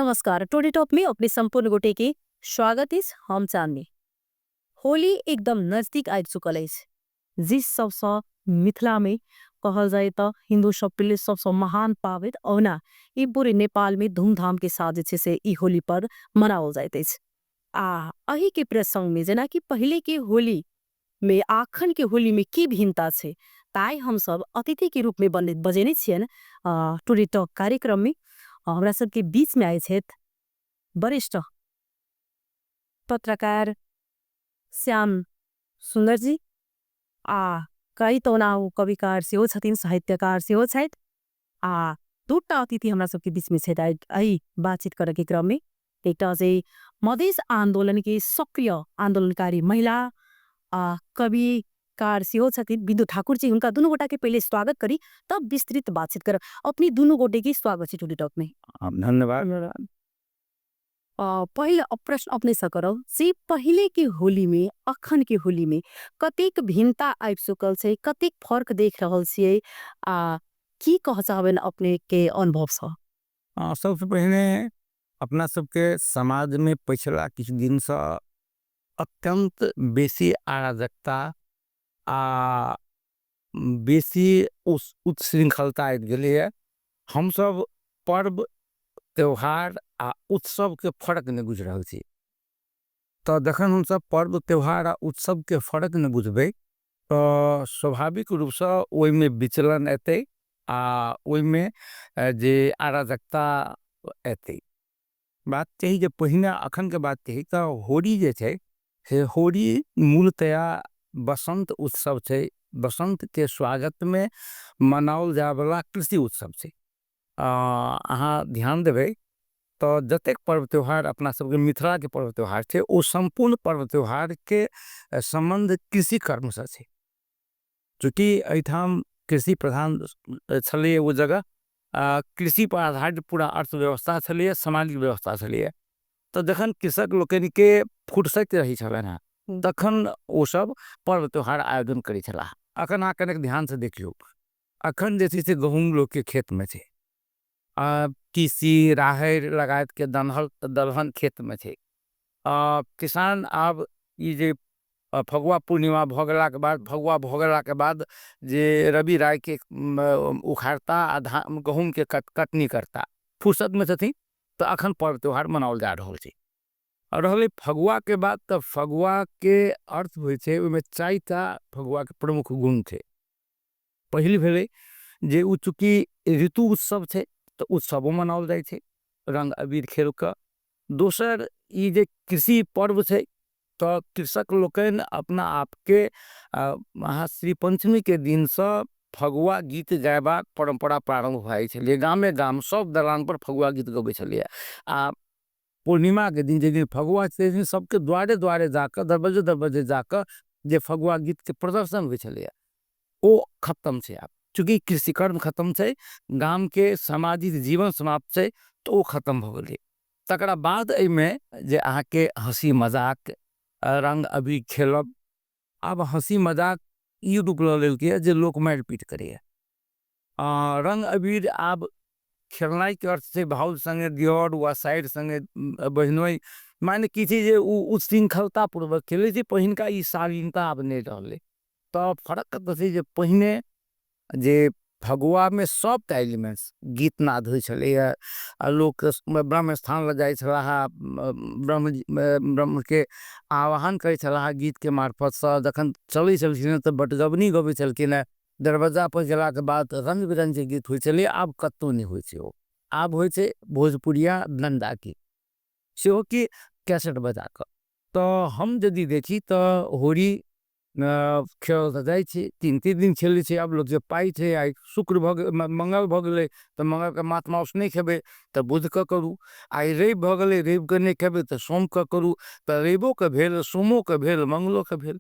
नमस्कार, टोडी टॉप में अपने संपूर्ण गोटे के स्वागत अछि। हम चांदनी। होली एकदम नजदीक आबि चुकल अछि, जिस सबसँ मिथिला में कहल जाय तो हिंदू सब के लिए सबसँ महान पाबनि औना ई पूरे नेपाल में धूमधाम के साथ जे छै से ई होली पर्व मनाओल जाइत अछि। आ एहि के प्रसंग में जेना कि पहले के होली में आखन के होली में की भिन्नता छै, ताहि हम सब अतिथि के रूप में बजेने छियनि टुडे टॉक कार्यक्रम में। हमरा सबके बीच में आयल छथि वरिष्ठ पत्रकार श्याम सुंदर जी, आ कई तो ओना ओ कविकार सेहो छथिन, साहित्यकार सेहो छथि। आ दूटा अतिथि हमरा सबके बीच में छथि एहि बातचीत करऽ के क्रम में। एकटा जे मधेश आंदोलन के सक्रिय आंदोलनकारी महिला आ कविकार सेहो छथिन बिंदु ठाकुर जी, हुनका दुनू गोटा के पहले स्वागत करी तब विस्तृत बातचीत करब। अपने दुनू गोटे के स्वागत छै टुडे टॉक में। धन्यवाद। पहिल प्रश्न अपने से करब से पहले के होली में अखन के होली में कतेक भिन्नता आबि चुकल छै, कतेक फर्क देख रहल छियै आ की कह चाहबनि अपने के अनुभव से? सबसे पहिने अपना सबके समाज में पिछला किछु दिन से अत्यंत बेसी अराजकता आ बेसी उत्श्रृंखलता आबि गेलैए। हम सब पर्व त्योहार आ उत्सव के फर्क नहीं बुझ रहल छी। तो जखन हम सब पर्व त्योहार आ उत्सव के फर्क नहीं बुझबै तो स्वाभाविक रूप से ओहिमे विचलन एतै आ ओहिमे जे अराजकता एतै। बात चाही जे पहिने अखन के बात चाही तो होली जे छै से होली मूलतया बसंत उत्सव छै, बसंत के स्वागत में मनाओल जायवला कृषि उत्सव छै। अहाँ ध्यान देबै तो जतेक पर्व त्योहार अपना सबके मिथिला के पर्व त्योहार छै ओ सम्पूर्ण पर्व त्योहार के संबंध कृषि कर्म से छै। चूँकि एहिठाम कृषि प्रधान छलैए ओ जगह, कृषि पर आधारित पूरा अर्थव्यवस्था छलैए, सामाजिक व्यवस्था छलैए। तो जखन कृषक लोकनि के फुर्सत रहै छलनि हेँ तखन ओ सब पर्व त्योहार आयोजन करै छलाह। अखन अहाँ कनेक ध्यान से देखियौ, अखन जे छै से गहूँम लोक के खेत में छै, तीसी राहरि लगायत के दलहन खेत में छै। किसान आब ई जे फगुआ पूर्णिमा भऽ गेलाके बाद, फगुआ भऽ गेलाके बाद जे रवि राय के उखाड़ता आ धान गहूँम के कटनी करता, फुर्सत में छथिन। तो अखन पर्व त्योहार मनाओल जा रहल छै। और रहलै फगुआ के बाद, तो फगुआ के अर्थ होइ छै ओहिमे चारिटा फगुआ के प्रमुख गुण छै। पहिल भेलै जे ओ चूँकि ऋतु उत्सव छै तो उत्सवो मनाओल जाइ छै रंग अबीर खेल कऽ। दोसर ई जे कृषि पर्व छै तो कृषक लोकनि अपना आपके अहाँ श्री पंचमी के दिनसँ फगुआ गीत गायबाक परम्परा प्रारम्भ भऽ जाइ छलै। गामे गाम सब दलान पर फगुआ गीत गबै छलैए। आ पूर्णिमा के दिन जे दिन फगुआ छै दिन सबके द्वारे द्वारे जाकऽ दरवाजे दरवाजे जाकऽ जे फगुआ गीत के प्रदर्शन होइ छलैए ओ खत्म छै आब। चूँकि कृषि कर्म खत्म छै, गाम के सामाजिक जीवन समाप्त छै, तो ओ खत्म भऽ गेलै। तकरा बाद एहिमे जे अहाँके हँसी मजाक रंग अबीर खेलब, आब हँसी मजाक ई रूप लऽ लेलकै जे लोक मारि पीट करैए। रंग अबीर आब खेलनाइ के अर्थ छै भाउज संगे दियर वा साइर संगे बहिनोइ, माने की छै जे ओ उच्छृंखलता पूर्वक खेलै छै। पहिनका ई शालीनता आब नहि रहलै। तऽ फरक कतऽ छै जे पहिने जे फगुआ में सबटा एलिमेंट्स गीतनाद होइ छलैए, लोक ब्रह्म स्थान लग जाइ छलाह, ब्रह्म के आवाहन करै छलाह गीत के मार्फतसँ। जखन चलै छलखिन हँ तऽ बटगबनी गबै छलखिन हँ, दरवाजा पर गेलाके बाद रंग बिरंग के गीत होइ छलै। आब कतहु नहि होइ छै ओ। आब होइ छै भोजपुरिया नन्दा गीत, सेहो कि कैसेट बजा कऽ। तऽ हम यदि देखी तऽ होली खेलल तऽ जाइ छै, तीन तीन दिन खेलै छै। आब लोक जे पाइ छै, आइ शुक्र भऽ गेल, मंगल भऽ गेलै तऽ मंगलके माछ माउस नहि खेबै तऽ बुधके करू, आइ रवि भऽ गेलै रविके नहि खेबै तऽ सोमके करू, तऽ रविओके भेल सोमोके भेल मंगलोके भेल।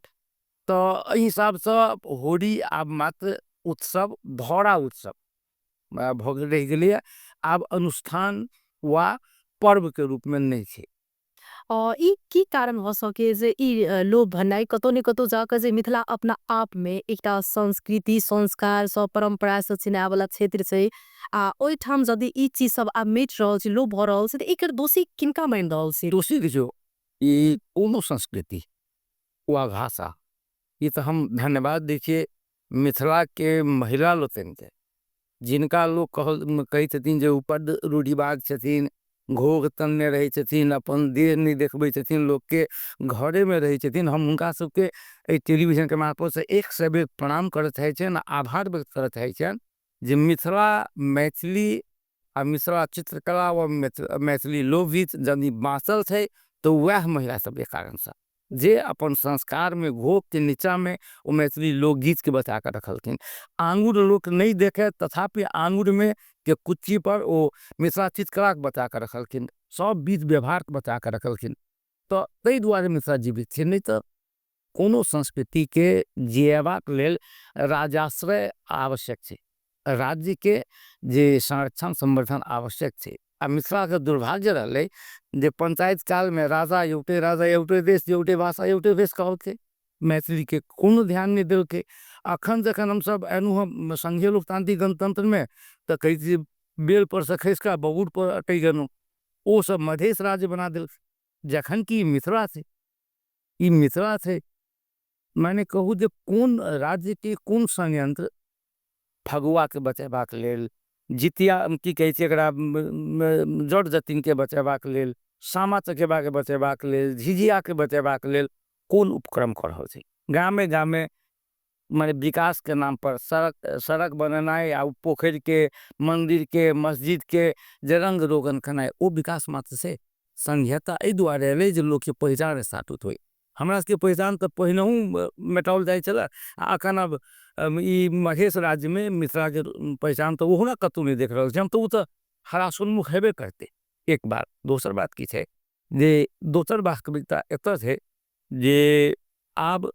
तऽ एहि हिसाबसँ होली आब मात्र उत्सव धौरा उत्सव भऽ गेल रहि गेलैए, आब अनुष्ठान वा पर्वके रूपमे नहि छै। ई की कारण हो सके जे ई लोभ भन्नाइ कतौ ने कतौ जाके जे मिथिला अपना आप में एकटा संस्कृति संस्कार सब परंपरा से चिन्हाय वाला क्षेत्र छै, आ ओहिठाम यदि ई चीज सब आब मिट रहल छै, लोभ भऽ रहल छै, तऽ एकर दोषी किनका मानि रहल छै? दोषी देखियौ, ई कोनो संस्कृति वा भाषा, ई तऽ हम धन्यवाद दै छियै मिथिलाके महिला लोकनिके, जिनका लोक कहै छथिन जे ओ बड्ड रूढ़िवाद छथिन, घोघ तनने रहै छथिन, अपन देह नहि देखबै छथिन, लोकके घरेमे रहै छथिन। हम हुनका सबके एहि टेलीविजनके मार्फतसँ 100 बेर प्रणाम करऽ चाहै छियनि, आभार व्यक्त करऽ चाहै छियनि जे मिथिला मैथिली आ मिथिला चित्रकला व मैथिली लोकगीत यदि बाँचल छै तऽ वएह महिला सबके कारणसँ, जे अपन संस्कारमे घोघके नीचाँमे ओ मैथिली लोकगीतके बचा कऽ रखलखिन। आङ्गुर लोक नहि देखै तथापि आङ्गुरमे के कुच्ची पर ओ मिथिला चित्रकलाके बचा कऽ रखलखिन, सब विध व्यवहारके बचा कऽ रखलखिन, तऽ ताहि दुआरे मिथिला जीवित छै। नहि तऽ कोनो संस्कृतिके जियबाक लेल राजाश्रय आवश्यक छै, राज्यके जे संरक्षण संवर्धन आवश्यक छै। आ मिथिलाके दुर्भाग्य रहलै जे पंचायत कालमे राजा एउटे, राजा एउटे देश, एउटे भाषा, एउटे भेष कहलकै, मैथिलीके कोनो ध्यान नहि देलकै। अखन जखन हमसब एलहुँ हँ संघीय लोकतांत्रिक गणतंत्रमे, तऽ कहै छी बेल परसँ खसि कऽ बबूर पर अटकि गेलहुँ, ओ सब मधेश राज्य बना देलकै, जखन कि मिथिला छै, ई मिथिला छै। माने कहू जे कोन राज्यके कोन षड्यंत्र फगुआके बचेबाक लेल, जितिया की कहै छै एकरा, जट जटिनके बचेबाक लेल, सामा चकेबाके बचेबाक लेल, झिझियाके बचेबाक लेल कोन उपक्रम कऽ रहल छै। गामे गामे माने विकासके नाम पर सड़क बनेनाइ आ पोखरिके, मन्दिरके, मस्जिदके जे रंग रोगन केनाइ, ओ विकास मात्र छै। संघीयता एहि दुआरे एलै जे लोकके पहिचान स्थापित होइ। हमरा सबके पहिचान तऽ पहिनहुँ मेटाओल जाइ छलै, आ अखन आब ई मधेश राज्यमे मिथिलाके पहिचान तऽ ओहुना कतहु नहि देख रहल छी हम, तऽ ओ तऽ हरासोन्मुख हेबे करतै। एक बात। दोसर बात की छै जे दोसर वास्तविकता एतऽ छै जे आब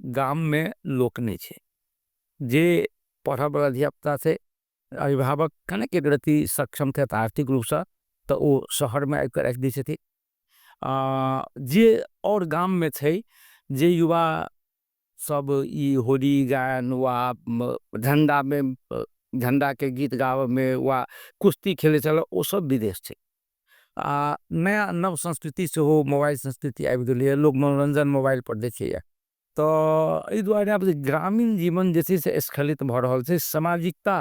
गाममे लोक नहि छै, जे पढ़ऽवला धियापुता छै, अभिभावक कनेक एक रत्ती सक्षम छथि आर्थिक रूपसँ, तऽ ओ शहरमे आबिकऽ राखि दै छथिन। जे आओर गाममे छै जे युवा सब ई होली गायन वा झण्डामे, झण्डाके गीत गाबऽमे वा कुश्ती खेलै छलै, ओ सब विदेश छै। आ नया नव संस्कृति सेहो मोबाइल संस्कृति आबि गेलैए, लोक मनोरञ्जन मोबाइल पर देखैए। तऽ एहि दुआरे आब ग्रामीण जीवन जे छै से स्खलित भऽ रहल छै, सामाजिकता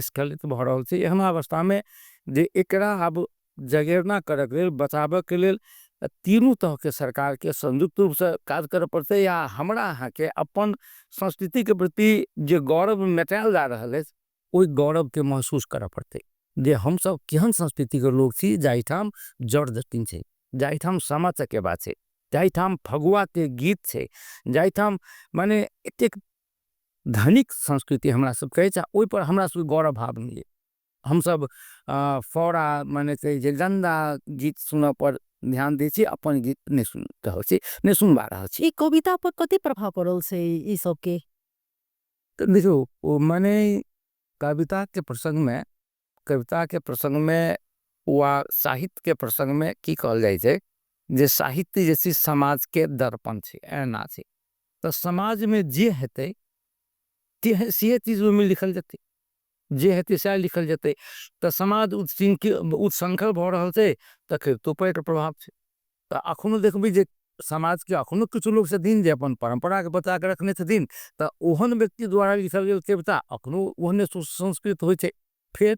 स्खलित भऽ रहल छै। एहना अवस्थामे जे एकरा आब जगेरना करऽके लेल, बचाबऽके लेल तीनू तरहके सरकारके संयुक्त रूपसँ काज करऽ पड़तै, या हमरा अहाँके अपन संस्कृतिके प्रति जे गौरव मेटायल जा रहल अछि ओहि गौरवके महसूस करऽ पड़तै जे हमसब केहन संस्कृतिके लोक छी, जाहिठाम जट जटिन छै, जाहिठाम सामा चकेबा छै, जाहिठाम फगुआके गीत छै, जाहिठाम माने एतेक धनिक संस्कृति हमरा सबके अछि, आ ओहिपर हमरा सबके गौरव भाव नहि अछि। हमसब फौरा माने छै जे गन्दा गीत सुनऽ पर ध्यान दै छी, अपन गीत नहि सुनि रहल छी, नहि सुनबा रहल छी। ई कविता पर कते प्रभाव पड़ल छै ई सबके? तऽ देखियौ, ओ माने कविताके प्रसंगमे, कविताके प्रसंगमे वा साहित्यके प्रसंगमे की कहल जाइ छै जे साहित्य जे छै समाजके दर्पण छै, ऐना छै। तऽ समाजमे जे हेतै से चीज ओहिमे लिखल जेतै, जे हेतै सएह लिखल जेतै। तऽ समाज उत्सृंखल भऽ रहल छै तऽ कवितो पर एकर प्रभाव छै। तऽ अखनो देखबै जे समाजके अखनो किछु लोक छथिन जे अपन परम्पराके बचा कऽ रखने छथिन, तऽ ओहन व्यक्ति द्वारा लिखल गेल कविता अखनो ओहने सुसंस्कृत होइ छै। फेर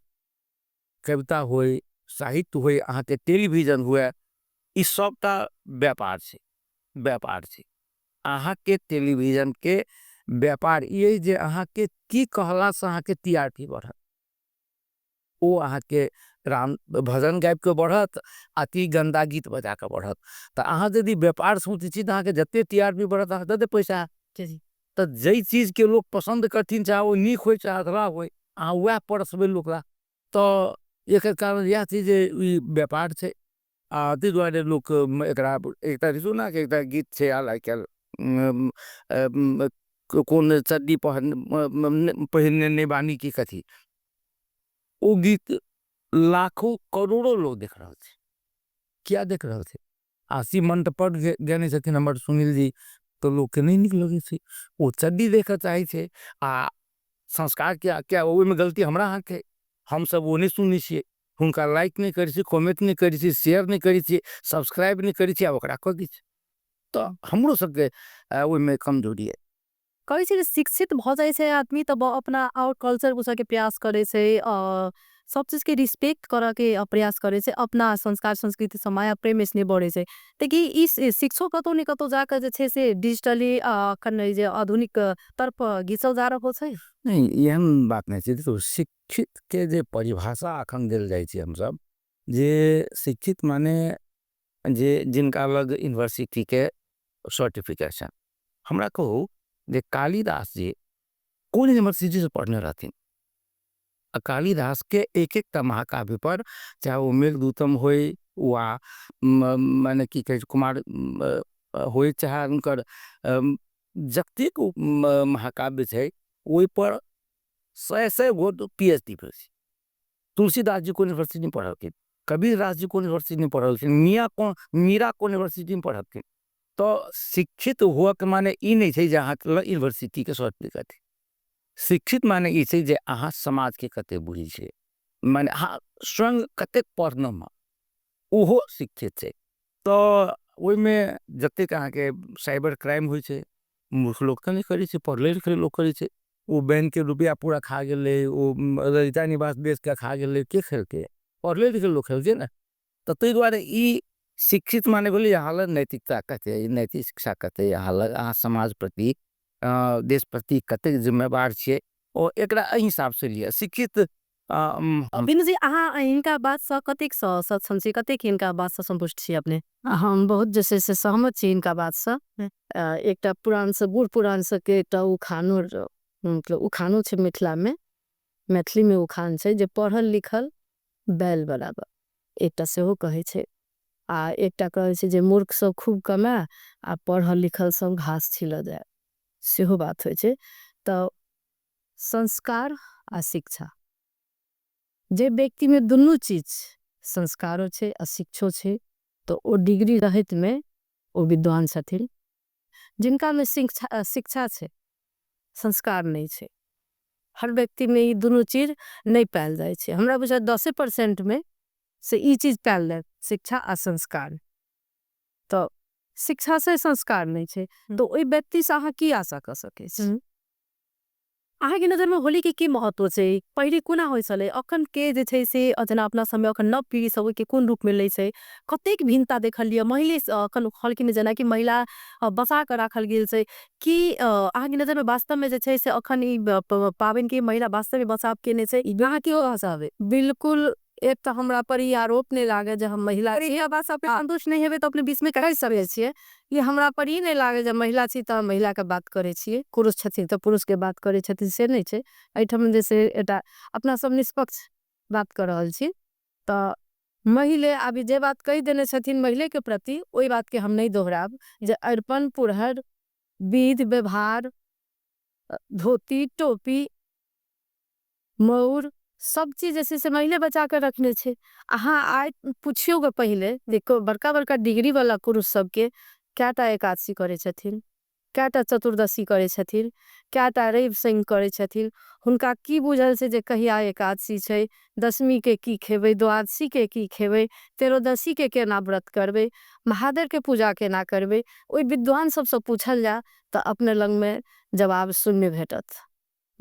कविता होइ, साहित्य होइ, अहाँके टेलीविजन हुए, ई सबटा व्यापार छै, व्यापार छै। अहाँके टेलीविजनके व्यापार ई अइ जे अहाँके की कहलासँ अहाँके TRP बढ़त, ओ अहाँके राम भजन गाबिके बढ़त आ कि गन्दा गीत बजाके बढ़त। तऽ अहाँ यदि व्यापार सोचै छी तऽ अहाँके जते TRP बढ़त अहाँके तते पैसा। तऽ जाहि चीजके लोक पसन्द करथिन, चाहे ओ नीक होइ चाहे अधलाह होइ, अहाँ वएह परसबै लोकला। तऽ एकर कारण इएह छै जे ई व्यापार छै। आ ताहि दुआरे लोक एकरा एकटा देखियौ ने, एकटा गीत छै आयल आइ काल्हि, कोन चड्डी पहिरने नहि बानी की कथी, ओ गीत लाखों करोड़ों लोग देख रहल छै। किया देख रहल छै? आ शिव मण्डप पर गेने छथिन हमर सुनील जी, तऽ लोकके नहि नीक लगै छै। ओ चड्डी देखऽ चाहै छै। आ संस्कार क्या क्या, ओहिमे गलती हमरा अहाँके, हमसब ओ नहि सुनै छियै, हुनका लाइक नहि करै छियै, कमेंट नहि करै छियै, शेयर नहि करै छियै, सब्सक्राइब नहि करै छियै, आ ओकरा कऽ दै छियै। तऽ हमरो सबके ओहिमे कमजोरी अइ। कहै छै जे शिक्षित भऽ जाइ छै आदमी तऽ अपना आओर कल्चर बुझऽके प्रयास करै छै, सब चीजके रिस्पेक्ट करऽके प्रयास करै छै, अपना संस्कार संस्कृतिसँ माया प्रेम स्नेह बढ़ै छै। तऽ की ई शिक्षो कतौ ने कतौ जाकऽ जे छै से डिजिटली अखन जे आधुनिक तरफ घिचल जा रहल छै? नहि, एहन बात नहि छै। देखियौ, शिक्षितके जे परिभाषा अखन देल जाइ छै हमसब, जे शिक्षित माने जे जिनका लग यूनिवर्सिटीके सर्टिफिकेट। हमरा कहू जे कालिदास जी कोन यूनिवर्सिटीसँ पढ़ने रहथिन? आ कालिदासके एक एकटा महाकाव्य पर, चाहे ओ मेघदूतम होइ वा माने की कहै छै कुमार होइ, चाहे हुनकर जतेक महाकाव्य छै ओहिपर सए सए गो PhD भेल छै। तुलसीदास जी कोन यूनिवर्सिटीमे पढ़लखिन? कबीरदास जी कोन यूनिवर्सिटीमे पढ़लखिन? मियाँ कोन, मीरा कोन यूनिवर्सिटीमे पढ़लखिन? तऽ शिक्षित हुअके माने ई नहि छै जे अहाँ यूनिवर्सिटीके सर्टिफिकेट। शिक्षित माने ई छै जे अहाँ समाजके कतेक बुझै छियै, माने अहाँ स्वयं कतेक पढ़लहुँ, ओहो शिक्षित छै। तऽ ओहिमे जतेक अहाँके साइबर क्राइम होइ छै, मूर्ख लोक तऽ नहि करै छै, पढ़ले लिखले लोक करै छै। ओ बैंकके रुपैआ पूरा खा गेलै, ओ ललिता निवास बेचके खा गेलै, के खेलकै? पढ़ले लिखल लोक खेलकै ने। तऽ ताहि दुआरे ई शिक्षित माने भेलै अहाँ लग नैतिकता कते, नैतिक शिक्षा कते अहाँ लग, अहाँ समाज प्रति देश प्रति कतेक जिम्मेवार छियै, ओ एकरा एहि हिसाबसँ लिअ शिक्षित। बिन्दु जी, अहाँ हिनका बातसँ कतेक सक्षम छी, कतेक हिनका बातसँ सन्तुष्ट छी अपने? हम बहुत जे छै से सहमत छी हिनका बातसँ। एकटा पुरान से बूढ़ पुरान सबके एकटा उखानो, मतलब उखानो छै मिथिलामे, मैथिलीमे उखान छै जे पढ़ल लिखल बैल बराबर, एकटा सेहो कहै छै। आ एकटा कहै छै जे मूर्ख सब खूब कमाए आ पढ़ल लिखल सब घास छिलऽ जाय, सेहो बात होइ छै। तऽ संस्कार आ शिक्षा, जे व्यक्ति में दुनू चीज संस्कारो छै आ शिक्षो छै, तऽ ओ डिग्री रहैत में ओ विद्वान छथिन। जिनका में शिक्षा छै संस्कार नहीं छै, हर व्यक्ति में ई दुनू चीज नहीं पायल जाइ छै। हमरा बुझाय 10% में से ई चीज पायल जाय, शिक्षा आ संस्कार। तऽ शिक्षा से संस्कार नहीं छै तो ओहि व्यक्ति से अहाँ की आशा कर सकै छी? अहाँके नजरमे होली के की महत्व छै? पहिले कोना होइ छलै, अखन के जे छै से जेना अपना समय अखन नव पीढ़ी सब के कोन रूप मिलै छै, कतेक भिन्नता देखलियै? महिले अखन हलकिन जेनाकि महिला बचा कऽ राखल गेल छै, कि अहाँके नजरमे वास्तवमे जे छै से अखन ई पाबनि के महिला वास्तवमे बचाव केने छै? अहाँ की कहबै? बिल्कुल, एक तऽ हमरा पर ई आरोप नहि लागे जे हम महिला छी, संतुष्ट नहि हेबै तऽ अपने बीचमे कहि सकै छियै कि हमरा पर ई नहि लागे जे महिला छी तऽ हम महिला के बात करै छियै, पुरुष छथिन तऽ पुरुष के बात करै छथिन, से नहि छै। एहिठाम जे छै एकटा अपना सब निष्पक्ष बात कऽ रहल छी। तऽ महिले अभी जे बात कहि देने छथिन महिले के प्रति, ओहि बात के हम नहि दोहराब, जे अरिपन पुरहर विध व्यवहार धोती टोपी मौर सब चीज जे छै से महिले बचा के रखने छै। अहाँ आइ पुछियौ गे, पहिले देखो बड़का बड़का डिग्री वाला पुरुष सबके कएटा एकादशी करै छथिन, कएटा चतुर्दशी करै छथिन, कएटा रवि शनि करै छथिन? हुनका की बुझल छै जे कहिया एकादशी छै, दशमी के की खेबै, द्वादशी के की खेबै, तेरोदशी के केना व्रत करबै, महादेव के पूजा केना करबै? ओहि विद्वान सबसँ पूछल जाय तऽ अपने लगमे जवाब शून्य भेटत।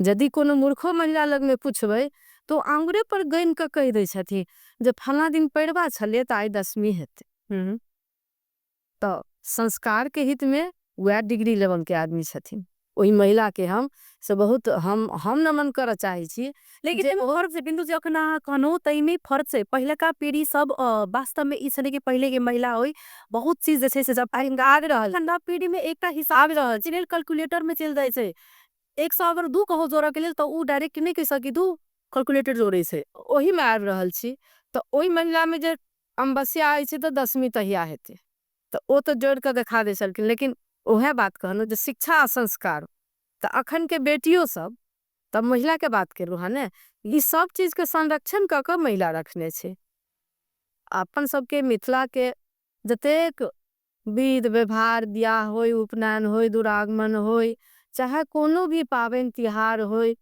यदि कोनो मूर्खो महिला लगमे पूछबै तऽ ओ आङ्गुरे पर गनि कऽ कहि दै छथिन जे फल्लाँ दिन पैरवा छलियै तऽ आइ दशमी हेतै। तऽ संस्कार के हित में वएह डिग्री लेवल के आदमी छथिन। ओहि महिला के हम से बहुत हम नमन करऽ चाहै छी। लेकिन फर्क छै बिन्दु जी, अखन अहाँ कहलहुँ ताहिमे फर्क छै। पहिलका पीढ़ी सब वास्तवमे ई छलै कि पहिलेके महिला होइ बहुत चीज जे छै से जब आबि रहल नव पीढ़ी में एकटा हिसाब रहल कैलकुलेटर में चलि जाइ छै। 100 अगर 2 कहू जोड़ऽ के लेल तऽ ओ डायरेक्ट नहि कहि सकी, 2 कैलकुलेटर जोड़ै छै। ओहिमे आबि रहल छी। तऽ ओहि महिलामे जे अमावस्या आबै छै तऽ दशमी तहिया हेतै, तऽ ओ तऽ जोड़ि कऽ देखा दै छलखिन। लेकिन उएह बात कहलहुँ जे शिक्षा आ संस्कार, तऽ अखन के बेटियो सब, तऽ महिलाके बात केलहुँ हँ ने, ई सब चीजके संरक्षण कऽ कऽ महिला रखने छै। अपन सबके मिथिलाके जतेक विध व्यवहार बियाह होय, उपनयन होय, दुरागमन होय, चाहे कोनो भी पावन तिहार होय,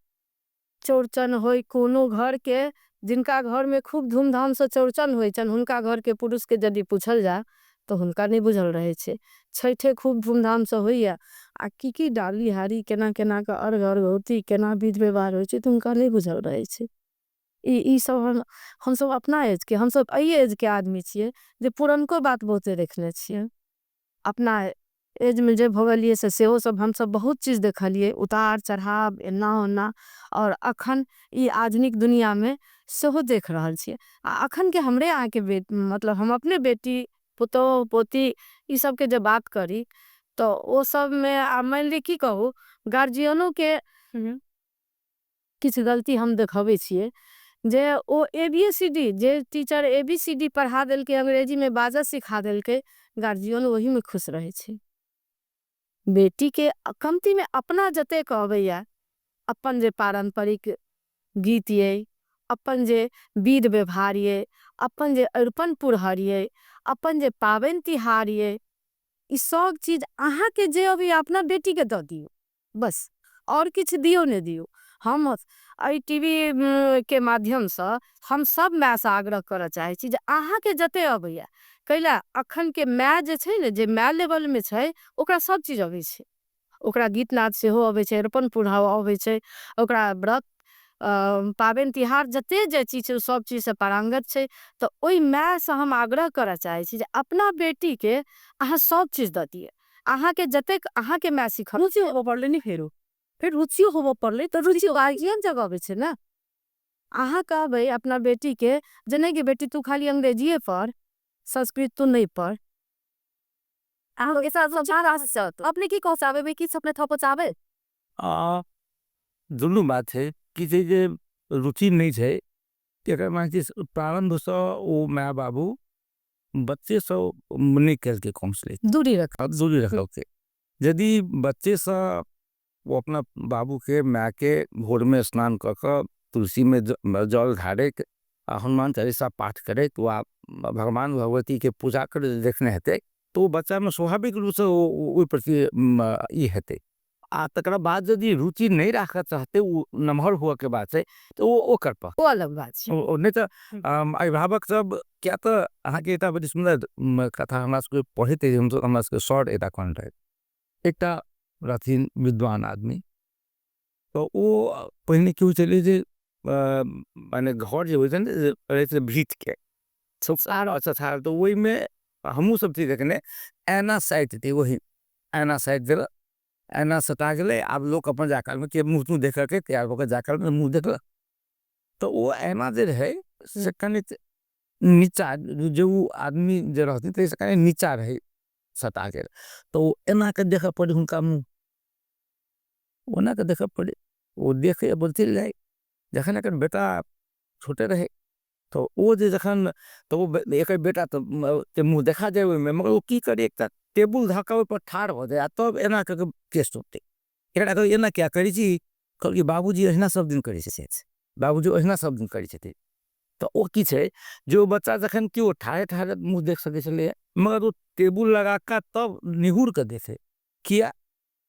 चौरचन होय, कोनो घर के जिनका घर में खूब धूमधाम से चौरचन होय छन उनका घर के पुरुष के यदि पूछल जाए तो उनका नहीं बुझल रहे छे। छठे खूब धूमधाम से होया आ की डाली हारी केना केना का अर्घ अर्घ होती केना विध व्यवहार होय छे तो उनका नहीं बुझल रहे छे। ई सब हम सब अपना एज के हम सब अई एज के आदमी छे जे पुरनको बात बहुते देखने छे। अपना एज में जे भोगलिये से सेहो सब हम सब बहुत चीज देखलिये उतार चढ़ाव एना होना और अखन ये आधुनिक दुनिया में सेहो देख रहल छे। अखन के हमरे आके मतलब हम अपने बेटी पुतोह पोती ये सब के जब बात करी तो वो सब में मैंने की कहूँ गार्जियनों के किछ गलती हम देखवे छे जे ओ ABCD जे टीचर ABCD पढ़ा देल के अंग्रेजी में बाजा सिखा देल के गार्जियन वही में खुश रहे छे। बेटी के कमती में अपना जते कहवैया अपन जे पारंपरिक गीत ये अपन जे विध व्यवहार ये अपन जे अरपन पुरहर ये अपन जे पावन तिहार ये इस सब चीज आहा के जे अभी अपना बेटी के दो दियो बस और किछ दियो ने दियो। हम अई टीवी के माध्यम से हम सब माय से आग्रह करना चाहे छी जे आहा के जते अबैया कैला अखन के माय जे छे ने जे माय लेवल में छे ओकरा सब चीज अबै छे। ओकरा गीत नाद सेहो अबै छे, अरपन पुरहर अबै छे, ओकरा व्रत पावन तिहार जते जे चीज छे सब चीज से पारंगत छे। तो ओई माय से हम आग्रह करना चाहे छी जे अपना बेटी के आहा सब चीज द दिए आहा के जते आहा के माय सिखा रुचि होबो पड़ले नहीं फेरू फिर रुचि होबो पड़ले तो रुचि गार्जियन जगह अबै छे ना। आहा कहबै अपना बेटी के जे नहीं कि बेटी तू खाली अंग्रेजीए पढ़ संस्कृत तू नहीं पढ़। अपने की कह चाहबे कि अपने थप चाहबे दुनू बात है कि जे रुचि नहीं है प्रारंभ से वो माँ बाबू बच्चे से नहीं करके काउंसलिंग दूरी रख दूरी रख के यदि बच्चे से वो अपना बाबू के माँ के भोर में स्नान कर तुलसी में जल ढारे हनुमान चालीसा पाठ करे तो आप भगवान भगवती के पूजा कर देखने हेते तो बच्चा में स्वाभाविक रूप से वो प्रति ये हेते। आ तकरा बाद यदि रुचि नहीं रखना चाहते वो नमहर हुआ के बाद से तो वो कर पा वो अलग बात है। नहीं तो अभिभावक सब क्या तो अहाँ के एक बड़ी सुंदर कथा हमरा सबके पढ़ते हम सब हमरा सबके शॉर्ट एक कौन रहे एक रहथिन विद्वान आदमी तो वो पहले क्यों चले जे माने घर जे होते ने भीत के सब सारा अच्छा था तो वही में हमू सब चीज देखने ऐना साइड थी वही ऐना साइड दिला ऐना सटा गए आप लोग अपन जाकर में के मुँह देख के तैयार होकर जाकर में मुँह देखला तो वो ऐना जे रहे से कनि नीचा जो वो आदमी जे रहती तो कनि नीचा रहे सटा के तो ऐना के देख पड़े उनका मुँह ओना के देख पड़े वो देखे बोलते जाए जखन अगर बेटा छोटे रहे तो वो जे जखन तो वो एक बेटा तो मुँह देखा जाए में मगर वो की करे एक टेबुल धक्का पर ठाड़ हो जाए तब एना के केस होते एकरा एना क्या करी छी कहलकै बाबूजी अहिना सब दिन करै छथिन बाबूजी अहिना सब दिन करै छथिन। तो वो की छै जो बच्चा जखन कि वो ठाड़े ठाड़े मुँह देख सकै छलै मगर वो टेबुल लगा का तब निहुर के देखे किया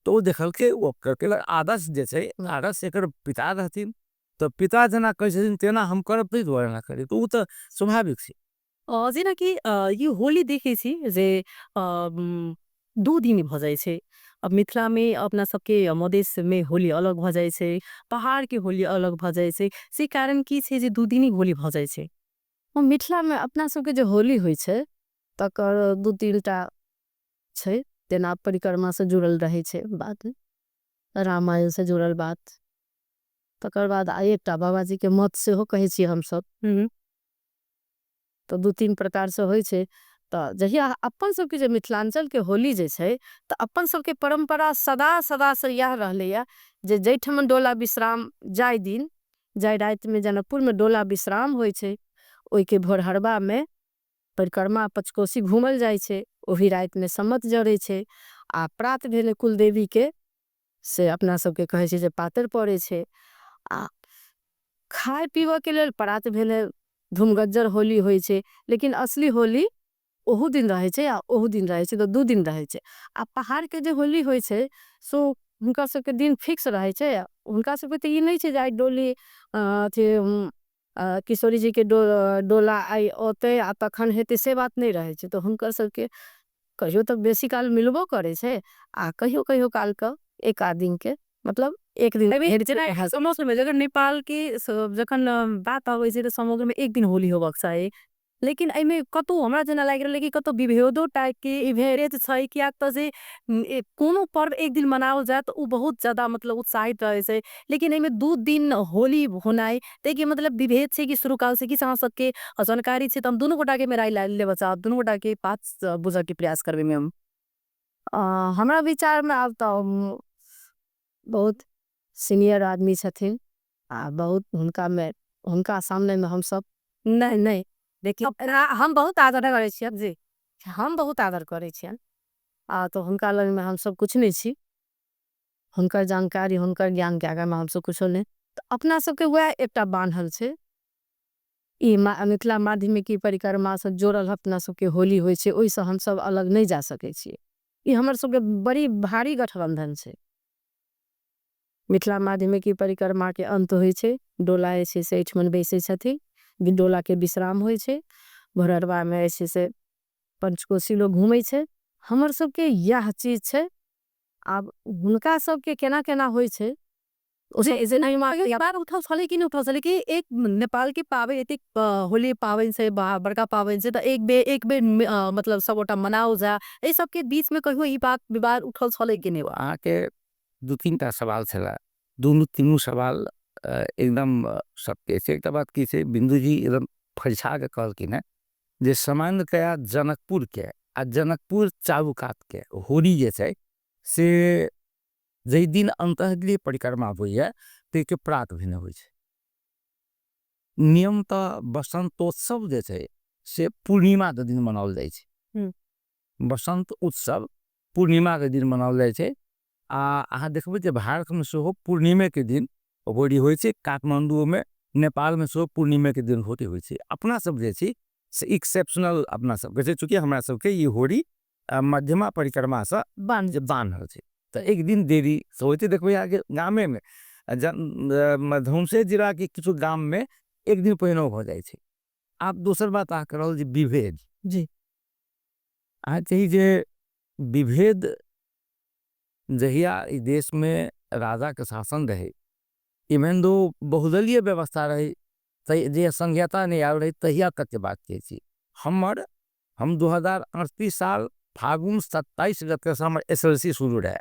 तो वो देखलकै वो करके आदर्श जे छै आदर्श एकर पिता रहथिन तो पिता जेना कहै छथिन तेना हम करब ताहि दुआरे एना करी तो वो तो स्वाभाविक छै। जेना कि ये होली देखे छी जे दू दिन भऽ जाइ छै। अब मिथिला में अपना सबके मधेश में होली अलग भऽ जाइ छै, पहाड़ के होली अलग भऽ जाइ छै, से कारण की छै जे दू दिन ही होली भऽ जाइ छै? मिथिला में अपना सबके जे होली होइ छै तकर दू तीन टा छै, जेना परिक्रमा से जुड़ल रहे छै बात, रामायण से जुड़ल बात, तकर बाद एकटा बाबाजी के मत सेहो कहै छी हम सब। तो दू तीन प्रकार से होइ छै। तो जहिया अपन सबके जे मिथिलांचल के होली जे छै तो अपन सबके परंपरा सदा सदा से यह रहले या जे जैठमन डोला विश्राम जाय दिन जाय रात में जनकपुर में डोला विश्राम होइ छै ओई के भोरहरबा में परिक्रमा पचकोसी घूमल जाय छै, ओही रात में सम्मत जरै छै आ प्रात भेले कुलदेवी के से अपना सबके कहै छै जे पातर पड़े छै आ खाय पीबऽ के लेल प्रात भेले धूमगज्जर होली होइ छै, लेकिन असली होली ओहू दिन रहै छै आ ओहू दिन रहै छै, तऽ 2 दिन रहै छै। आ पहाड़ के जे होली होइ छै सो हुनका सबके दिन फिक्स रहै छै। हुनका सबके तऽ ई नहि छै जे आइ डोली अथी किशोरी जी के डोला आइ औतै आ तखन हेतै, से बात नहि रहै छै। तऽ हुनकर सबके कहियो तऽ बेसी काल मिलबो करै छै आ कहियो कहियो काल के एक आध दिन के, मतलब एक दिन। समग्र नेपाल के जखन बात अबै छै तऽ समग्र में एक दिन होली होबक चाही, लेकिन एहिमे कतौ हमरा जेना लागि रहल कि कतौ विभेदो टाइप के इभेरेज छै, कियाक तऽ जे कोनो पर्व एक दिन मनाओल जाय तऽ ओ बहुत ज्यादा मतलब उत्साहित रहै छै, लेकिन एहिमे 2 दिन होली होनाइ ताहिके मतलब विभेद छै कि शुरू काल से कि अहाँ सबके जानकारी छै। तऽ हम दुनू गोटा के राय लेबऽ चाहब, दुनू गोटा के बात बुझऽ के प्रयास करबै हम। हमरा विचार में आब तऽ बहुत सीनियर आदमी छथिन आ बहुत हुनका में हुनका सामने में हम सब नहीं नहीं, देखिए हम बहुत आदर करै छियनि जी, हम बहुत आदर करै छियनि आ तो हुनका लग में हम सब कुछ नहीं छी। हुनकर जानकारी हुनकर ज्ञान के आगे में हम सब कुछ नहीं, तो अपना सबके वह एकटा बान्हल छै। ई मिथिला माध्यमिकी परिक्रमा से जोड़ल अपना सबके होली होइ छै, ओहिसँ हम सब अलग नहीं जा सकै छी। ई हमर सबके बड़ी भारी गठबंधन छै। मिथिला माध्यमिकी परिक्रमा के अंत होइ छै, डोला जे छै से एहिठमन बैसै छथिन, डोला के विश्राम होइ छै, भोरहरबा में जे छै से पंचकोशी लोग घूमै छै। हमर सबके यह चीज छै। आब हुनका सबके केना केना होइ छै उठल छलै कि नहि उठल छलै कि एक नेपाल के पाबनि एतेक होली पाबनि छै, बड़का पाबनि छै, तऽ एक बेर मतलब सब गोटा मनाओल जाय, एहि सबके बीच में कहियो ई बात विवाद उठल छलै कि नहि? अहाँके 2-3 टा सवाल छलै, दुनू तीनू सवाल एकदम सत्य छै। एकटा बात की छै, बिंदु जी एकदम फरिछा के कहलखिन हेँ जे सामान्यतया जनकपुर के आ जनकपुर चारू कात के होली जे छै से जाहि दिन अंतःगृह परिक्रमा होइए ताहिके प्रात भेने होइ छै। नियम तऽ बसंतोत्सव जे छै से पूर्णिमा के दिन मनाओल जाइ छै। बसंत उत्सव पूर्णिमा के दिन मनाओल जाइ छै। आ अहाँ देखबै जे भारतमे सेहो पूर्णिमे के दिन होली होइ छै, काठमांडूमे नेपालमे सेहो पूर्णिमे के दिन होली होइ छै। अपना सब जे छी से एक्सेप्शनल अपना सबके छै, चूँकि हमरा सबके ई होली मध्यमा परिक्रमासँ बान्हल छै, तऽ एक दिन देरी से होइ छै। देखबै अहाँके गामेमे धनुषे जिलाके किछु गाममे एक दिन पहिनो भऽ जाइ छै। आब दोसर बात अहाँ करल जे विभेद जी, अहाँ चाही जे विभेद जहिया ई देशमे राजा के शासन रहे, इवेन दो बहुदलीय व्यवस्था रहे, जे संहिता नहीं आयल रहे तहिया तक के बात कहै छी। हम 2038 साल फागुन 27 गते से हमर SLC शुरू रहे।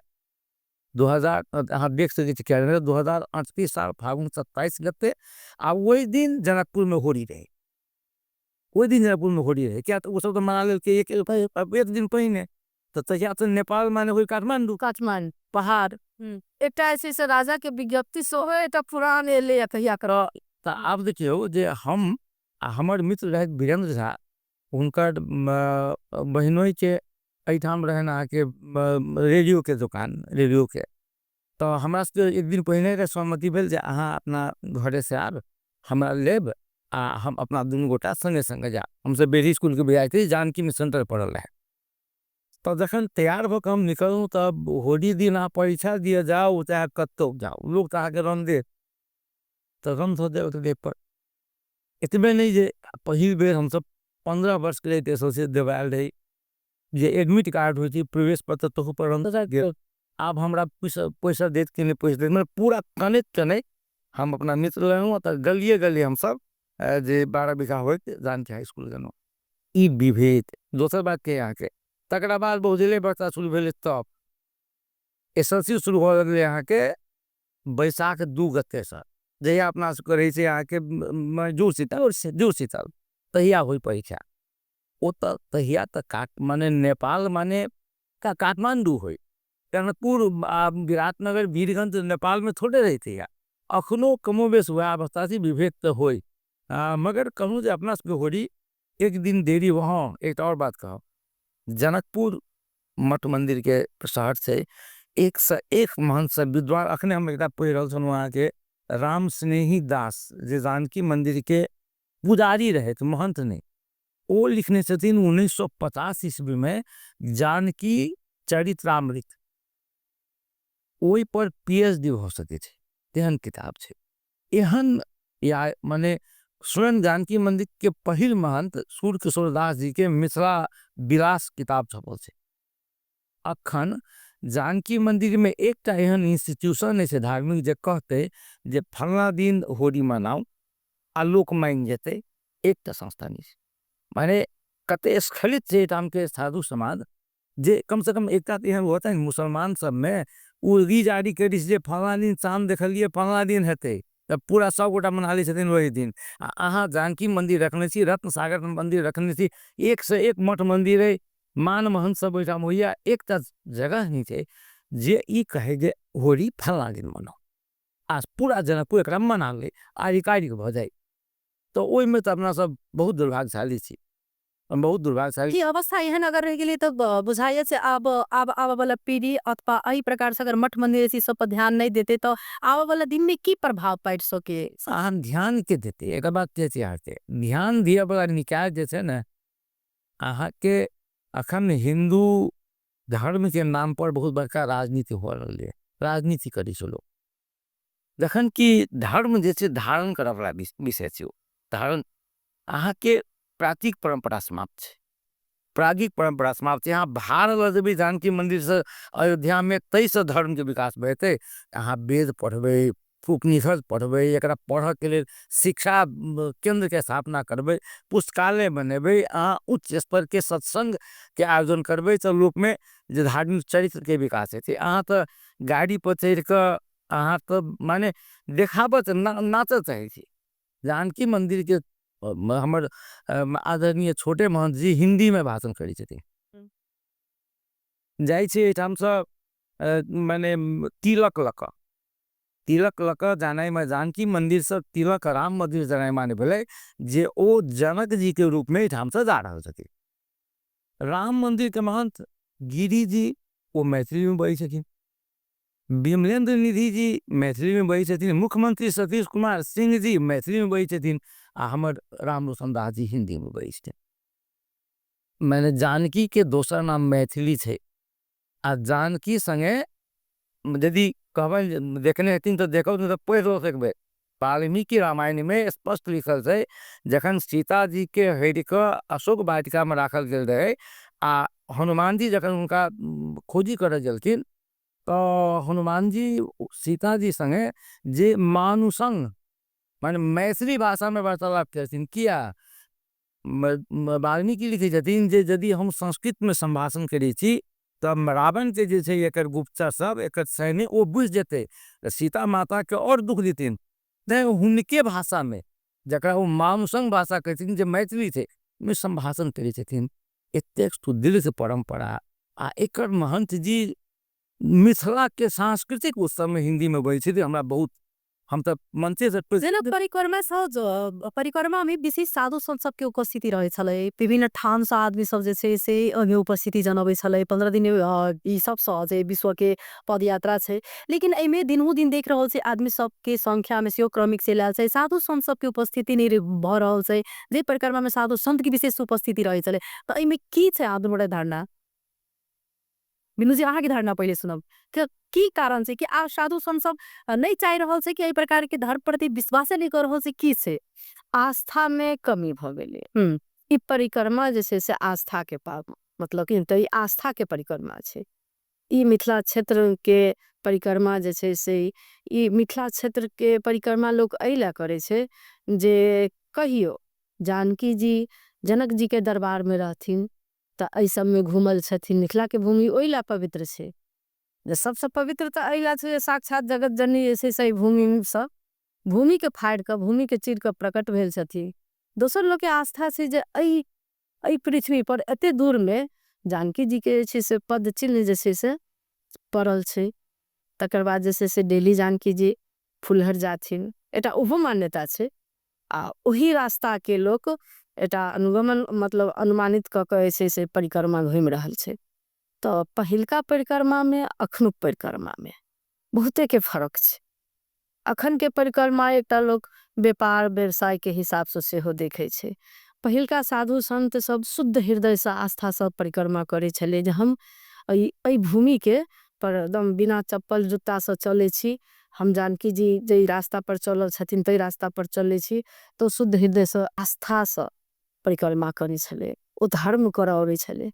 2000 अहाँ देख सकै छी कैलेंडर, 2038 साल फागुन 27 गते आ ओहि दिन जनकपुर में होली रहे। ओहि दिन जनकपुर में होली रहे, क्या तऽ ओ सब तऽ मना लेलकै एक दिन पहिने, तऽ तहिया तऽ नेपाल माने होइ काठमांडू, काठमांडू पहाड़। एकटा जे छै से राजा के विज्ञप्ति सेहो एकटा पुरान एलैया तहिया के। तऽ आब देखियौ जे हम आ हमर मित्र रहथि वीरेंद्र झा, हुनकर बहिनोई के एहिठाम रहनि अहाँके रेडियो के दोकान, रेडियो के। तऽ हमरा सबके एक दिन पहिने के सहमति भेल जे अहाँ अपना घरे से आयब, हमरा लेब आ हम अपना दुनू गोटा संगे संगे जायब। हमसब बेरी स्कूल के विद्यार्थी, जानकी में सेंटर पड़ल रहे। तऽ जखन तैयार भऽ के हम निकललहुँ तब होली दिन अहाँ परीक्षा दिअ जाउ चाहे कतहु जाउ, लोक तऽ अहाँके रंग देत, तऽ रंग धऽ देत देह पर। एतबे नहि जे पहिल बेर हमसब 15 वर्ष के रही SLC देबऽ आयल रही, जे एडमिट कार्ड होइ छै प्रवेश पत्र तहू पर रंग गेल। आब हमरा पैसा देत कि नहि पैसा देत, मतलब पूरा कनैत कनैत हम अपना मित्र रहलहुँ, तऽ गलिए गलिए हमसब जे 12 बीघा होइत जानकी हाई स्कूल गेलहुँ। ई विभेद। दोसर बात के अहाँके तकरा बाद बहुजले बच्चा शुरू भेलै, तब SLC शुरू भऽ गेलै अहाँके बैसाख 2 गते से, जहिया अपना सबके रहै छै अहाँके जुड़ शीतल, तहिया होइ परीक्षा। ओ तऽ तहिया तऽ माने नेपाल माने काठमांडू होइ, जनकपुर आ विराटनगर वीरगंज नेपाल में थोड़े रहे तहिया। अखनो कमोबेश वएह अवस्था छै, विभेद तऽ होइ, मगर कहूँ जे अपना सबके होली एक दिन देरी। हाँ, एकटा और बात कहब, जनकपुर मठ मंदिर के शहर छै, एक से एक महंत सब विद्वान। अखने हम एकटा पढ़ि रहल छलहुँ अहाँके राम स्नेही दास, जे जानकी मंदिर के पुजारी रहथि, महंत नहि। ओ लिखने छथिन 1950 ईस्वी में जानकी चरित्रामृत, ओहि पर PhD हो सकै छै, तेहन किताब छै। एहन या माने स्वयं जानकी मंदिर के पहिल महंत सूर्य किशोर दास जी के मिथिला विलास किताब छपल छै। अखन जानकी मंदिर में एकटा एहन इंस्टीट्यूशन नहीं छै धार्मिक जे कहते जे फलना दिन होली मनाओ आ लोक मान जेते, एकटा संस्था नहीं छै। माने कते स्खलित छै एठाम के साधु समाज जे कम से कम एकटा एहन होता है मुसलमान सब में उ जारी करी जे फलना दिन चांद देखलिए फलना दिन हेते तब पूरा सब गोटा मना लै छथिन वही दिन। आ अहाँ जानकी मंदिर रखने छी, रत्न सागर मंदिर रखने छी, एक से एक मठ मंदिर है, मान महंत सब ओहिठाम होइया, एकटा जगह नहीं छै जे ई कहे जे होली फलना दिन मनाओ आ पूरा जनकपुर एकरा मना ले आधिकारिक भऽ जाए। तो ओहिमे तऽ अपना सब बहुत दुर्भाग्यशाली छी, बहुत दुर्भाग्यशाली की अवस्था एहन अगर रहि गेलै तऽ बुझाइए छै आब आब आबऽ वाला पीढ़ी अथवा एहि प्रकार से अगर मठ मंदिर ई सब पर ध्यान नहीं देते तो आबऽ वाला दिन में की प्रभाव पड़ि सके? अहाँ ध्यान के देते, एक बात जे छै अहाँके ध्यान दिअ वाला निकाय जे छै ने, अहाँके अखन हिंदू धर्म के नाम पर बहुत बड़का राजनीति हो रहल है, राजनीति करी छै लोग। जखन कि धर्म जे छै धारण करऽ वाला विषय छै, धारण अहाँके प्राचीन परंपरा समाप्त छै, प्रागिक परंपरा समाप्त छै। अहाँ भार लऽ जेबै जानकी मंदिर से अयोध्या में तैसँ धर्म के विकास हेतै। अहाँ वेद पढ़बै, उपनिषद पढ़बै, एकरा पढ़ऽ के लेल शिक्षा केंद्र के स्थापना करबै, पुस्तकालय बनेबै, अहाँ उच्च स्तर के सत्संग के आयोजन करबै तऽ लोक में जे धार्मिक चरित्र के विकास हेतै। अहाँ तऽ गाड़ी पर चढ़ि कऽ अहाँ तऽ माने देखाबऽ नाचऽ चाहै छी। जानकी मंदिर के हमर आदरणीय छोटे महंत जी हिंदी में भाषण करै छथिन। जाइ छै एहिठामसँ माने तिलक लऽ कऽ, तिलक लऽ कऽ जानाइ में जानकी मंदिर से तिलक राम मंदिर जानाइ माने भेलै जे ओ जनक जी के रूप में एहिठामसँ जा रहल छथिन। राम मंदिर के महंत गिरी जी वो मैथिली में बजै छथिन, विमलेंद्र निधि जी मैथिली में बजै छथिन, मुख्यमंत्री सतीश कुमार सिंह जी मैथिली में बजै छथिन आ हमर राम रोशन दास जी हिंदी में बजै छथिन। मैंने जानकी के दोसर नाम मैथिली छै आ जानकी संगे यदि कहबनि देखने हेथिन तऽ देखब, नहीं तऽ पढ़ि लऽ सकबै। वाल्मीकि रामायण में स्पष्ट लिखल छै जखन सीता जी के हेर कऽ अशोक वाटिका में राखल गेल रहै आ हनुमान जी जखन हुनका खोजी करऽ गेलखिन तऽ हनुमान जी सीता जी संगे जे मानुसंग माने मैथिली भाषा में वार्तालाप केलखिन। किया वाल्मीकि लिखै छथिन जे यदि हम संस्कृत में संभाषण करै छी तऽ रावण के जे छै एकर गुप्तचर सब एकर सैन्य ओ बुझि जेतै, सीता माता के और दुख देथिन। तैं हुनके भाषा में जकरा ओ मानुसंग भाषा कहै छथिन जे मैथिली छै में संभाषण करै छथिन। एतेक सुदृढ़ परंपरा आ एकर महंत जी मिथिला के सांस्कृतिक उत्सव में हिंदी में बजै छथिन। हमरा बहुत हम तऽ मंचे से जेना परिक्रमा परिक्रमा में विशेष साधु संत सबके उपस्थिति रहै छलै, विभिन्न ठाम से आदमी सब जे छै से ओहिमे उपस्थिति जनबै छलै। 15 दिन ई सब सँ जे विश्व के पदयात्रा छै, लेकिन एहिमे दिनहु दिन देख रहल छै आदमी सबके संख्या में सेहो क्रमिक चलि आयल छै, साधु संत सबके उपस्थिति नहि भऽ रहल छै। जे परिक्रमा में साधु संत के विशेष उपस्थिति रहै छलै, तऽ एहिमे की छै अहाँ दुनू गोटे धारणा? बिन्दु जी अहाँके धारणा पहिले सुनब, की कारण छै कि आब साधु संत सब नहि चाहि रहल छै कि एहि प्रकार के धर्म प्रति विश्वासे नहि कऽ रहल छै, की छै? आस्था में कमी भऽ गेलै। ई परिक्रमा जे छै से आस्था के पाव मतलब कि तऽ ई आस्था के परिक्रमा छै। ई मिथिला क्षेत्र के परिक्रमा जे छै से ई मिथिला क्षेत्र के परिक्रमा लोक एहि लए करै छै जे कहियो जानकी जी जनक जी के दरबार में रहथिन तऽ एहि सब में घूमल छथिन। मिथिला के भूमि ओहि लए पवित्र छै जे सबसँ पवित्र तऽ एहि लए छै जे साक्षात जगत जननी जे छै से एहि भूमिसँ भूमि के फाड़ि कऽ भूमि के चीर कऽ प्रकट भेल छथिन। दोसर लोक के आस्था छै जे एहि पृथ्वी पर एते दूर में जानकी जी के जे छै से पद चिन्ह जे छै से पड़ल छै। तकर बाद जे छै से डेली जानकी जी फुलहर जाथिन, एकटा ओहो मान्यता छै। आ ओही रास्ता के लोक एकटा अनुगमन मतलब अनुमानित कऽ के जे छै से परिक्रमा घूमि रहल छै। तऽ पहिलका परिक्रमा में अखनुक परिक्रमा में बहुते के फर्क छै। अखन के परिक्रमा एकटा लोक व्यापार व्यवसाय के हिसाब से सेहो देखे छै। पहिलका साधु संत सब शुद्ध हृदयसँ आस्थासँ परिक्रमा करै छलै जे हम एहि भूमिके पर एकदम बिना चप्पल जुत्तासँ चलै छी, हम जानकी जी जाहि रास्तापर चलल छथिन ताहि रास्तापर चलै छी, तऽ शुद्ध हृदयसँ आस्थासँ परिक्रमा करै छलै, ओ धर्म करऽ अबै छलै।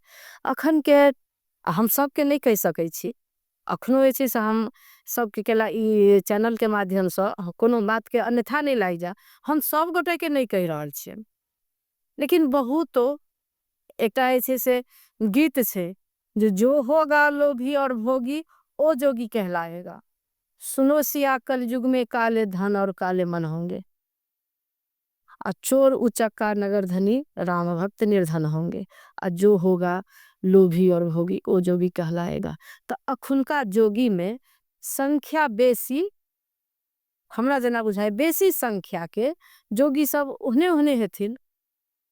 अखनके हम सबके नहि कहि सकै छी, अखनो जे छै से हम सबके केला ई चैनलके माध्यमसँ कोनो बातके अन्यथा नहि लागि जाय, हम सब गोटेके नहि कहि रहल छियनि, लेकिन बहुतो एकटा जे छै से गीत छै जे जो होगा लोभी और भोगी ओ जोगी कहलाएगा, सुनो सिया कलयुग में काले धन और काले मन होंगे, आ चोर उचक्का नगर धनी राम भक्त निर्धन होंगे, आ जो होगा लोभी और भोगी ओ जोगी कहलाएगा। तो अखुनका जोगी में संख्या बेसी, हमरा जेना बुझाय बेसी संख्या के जोगी सब ओहने ओहने हेथिन,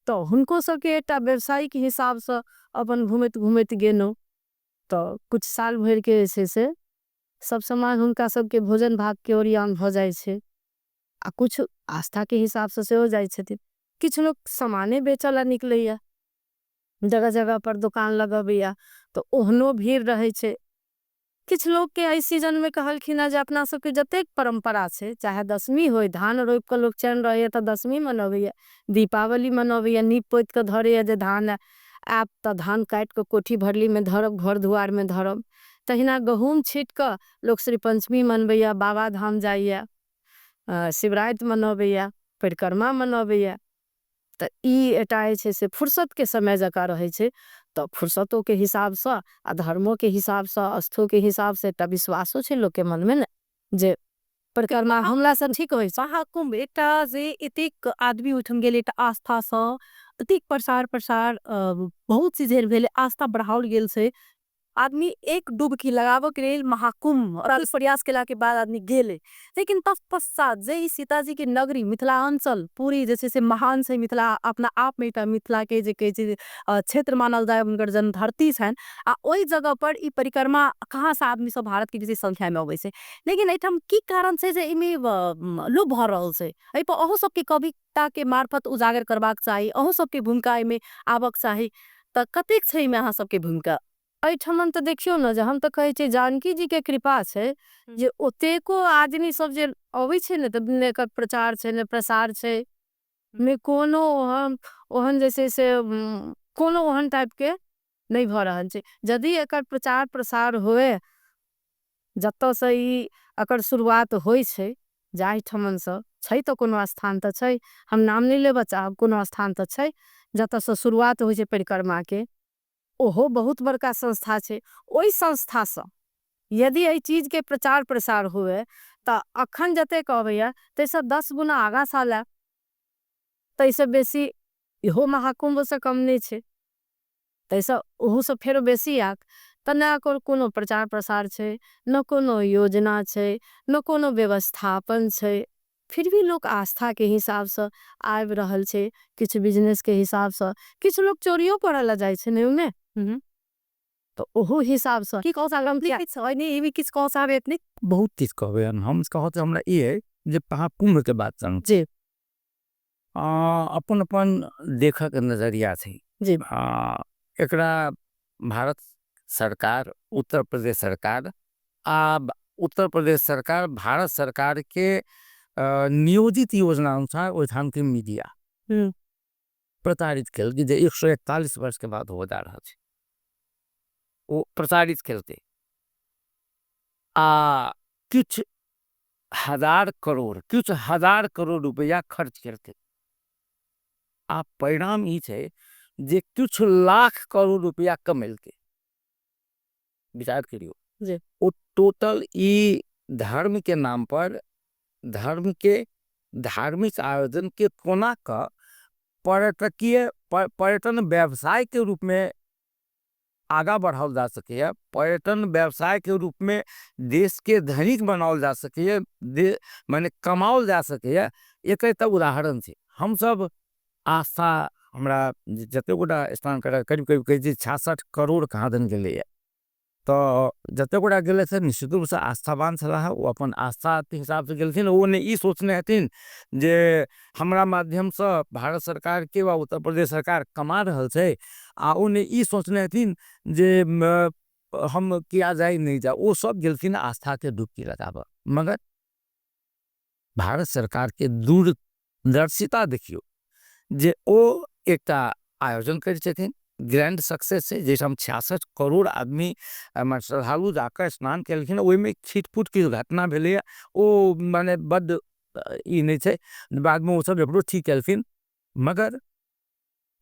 तो हुनको सबके एकटा व्यवसायिक हिसाबसँ अपन घूमैत घूमैत गेलहुँ तो कुछ साल भर के जे छै से सब सामान हुनका सबके भोजन भात के ओरियान भऽ जाइ छै, आ कुछ आस्था के हिसाबसँ सेहो जाइ छथिन। किछु लोक सामाने बेचऽ ला निकलैया, जगह जगह पर दुकान लगबैया, तो ओहनो भीड़ रहै छै। किछु लोकके एहि सीजनमे कहलखिन हँ जे अपना सबके जतेक परम्परा छै, चाहे दशमी होइ, धान रोपि कऽ लोक चैन रहैया तऽ दशमी मनबैया, दीपावली मनबैया, नीप पोति कऽ धरैया जे धान आयत तऽ धान काटि कऽ कोठी भरलीमे धरब, घर दुआरमे धरब। तहिना गहूँम छीट कऽ लोक श्री पंचमी मनबैया, बाबा धाम जाइया, शिवराति मनबैया, परिक्रमा मनबैया। तऽ ई एकटा जे छै से फुर्सतके समय जकाँ रहै छै, तऽ फुर्सतोके हिसाबसँ आ धर्मोके हिसाबसँ आस्थोके हिसाबसँ एकटा विश्वासो छै लोकके मनमे ने जे परिक्रमा हमरा सब ठीक होइ छै। महाकुम्भ एकटा जे एतेक आदमी ओहिठाम गेल एकटा आस्थासँ, एतेक प्रसार प्रसार बहुत चीज भेलै, आस्था बढ़ाओल गेल छै, आदमी एक डुबकी लगाबऽ के लेल महाकुम्भ और प्रयास केला के बाद आदमी गेलै, लेकिन तत्पश्चात जे ई सीताजी के नगरी मिथिलांचल पूरी जे छै से महान छै, मिथिला अपना आप में एकटा मिथिला के जे कहै छै क्षेत्र मानल जाय, हुनकर जन्म धरती छनि, आ ओहि जगह पर ई परिक्रमा कहाँ से आदमी सब भारत के विशेष संख्या में अबै छै, लेकिन एहिठाम की कारण छै जे एहिमे लोभ भऽ रहल छै? एहि पर अहूँ सबके कविता के मार्फत उजागर करबाक चाही, अहूँ सबके भूमिका एहिमे आबक चाही, तऽ कतेक छै एहिमे अहाँ सबके भूमिका? एहिठमन तऽ देखियौ ने जे हम तऽ कहै छियै जानकी जी के कृपा छै जे ओतेको आदमी सब जे अबै छै ने तऽ ने एकर प्रचार छै ने प्रसार छै, ने कोनो ओहन ओहन जे छै से कोनो ओहन टाइप के नहि भऽ रहल छै। यदि एकर प्रचार प्रसार हुए, जतऽसँ ई एकर शुरुआत होइ छै जाहि ठमनसँ छै, तऽ कोनो स्थान तऽ छै, हम नाम नहि लेबऽ चाहब, कोनो स्थान तऽ छै जतऽसँ शुरुआत होइ छै परिक्रमाके, ओहो बहुत बड़का संस्था छै, ओहि संस्थासँ यदि एहि चीजके प्रचार प्रसार हुए तऽ अखन जतेक अबैया ताहिसँ 10 गुना आगाँ साल आयत, ताहिसँ बेसी इहो महाकुम्भसँ कम नहि छै, ताहिसँ ओहूसँ फेरो बेसी आयत। तऽ ने एकर कोनो प्रचार प्रसार छै, ने कोनो योजना छै, ने कोनो व्यवस्थापन छै, फिर भी लोक आस्था के हिसाबसँ आबि रहल छै, किछु बिजनेस के हिसाबसँ, किछु लोक चोरियो करऽ लए जाइ छै ने ओहिमे, तऽ ओहो हिसाबसँ। की कहऽ चाहब? किछु कहऽ चाहबै अपने? बहुत चीज कहबै हम। कहऽ हमरा ई है जे महाकुम्भ के बात जी अपन अपन देखक नजरिया छै जी। एकरा भारत सरकार, उत्तर प्रदेश सरकार आ उत्तर प्रदेश सरकार भारत सरकार के नियोजित योजना अनुसार ओहिठाम के मीडिया प्रताड़ित केलकै जे 141 वर्ष के बाद हो जा रहा छै, ओ प्रताड़ित केलकै आ किछु हजार करोड़ रुपया खर्च केलकै, आ परिणाम ई छै जे किछु लाख करोड़ रुपया कमेलकै। विचार करियौ, ओ टोटल ई धर्म के नाम पर धर्म के धार्मिक आयोजन के कोना का पर्यटकीय पर्यटन व्यवसाय के रूप में आगा बढ़ाओल जा सकैए, पर्यटन व्यवसाय के रूप में देश के धनिक बनाओल जा सकैए, माने कमाओल जा सकैए, एक तऽ उदाहरण छै। हम सब आस्था हमरा जते गोटा स्नान कर करीब करीब कहै छै 66 करोड़ कहाँ दन गेलैए, तऽ जतेक गोटा गेलथि से निश्चित रूपसँ आस्थावान छलाह। ओ अपन आस्थाके हिसाबसँ गेलखिन। ओ नहि ई सोचने हेथिन जे हमरा माध्यमसँ भारत सरकारके वा उत्तर प्रदेश सरकार कमा रहल छै, आ ओ नहि ई सोचने हेथिन जे हम किया जाइ नहि जाइ। ओ सब गेलखिन आस्थाके डुबकी लगाबऽ। मगर भारत सरकारके दूरदर्शिता देखियौ जे ओ एकटा आयोजन करै छथिन, ग्रैंड सक्सेस छै, जाहिसँ 66 करोड़ आदमी श्रद्धालु जाकऽ स्नान केलखिन। ओहिमे छिटपुट किछु घटना भेलैए, ओ माने बड्ड ई नहि छै, बादमे ओसब एकरो ठीक केलखिन। मगर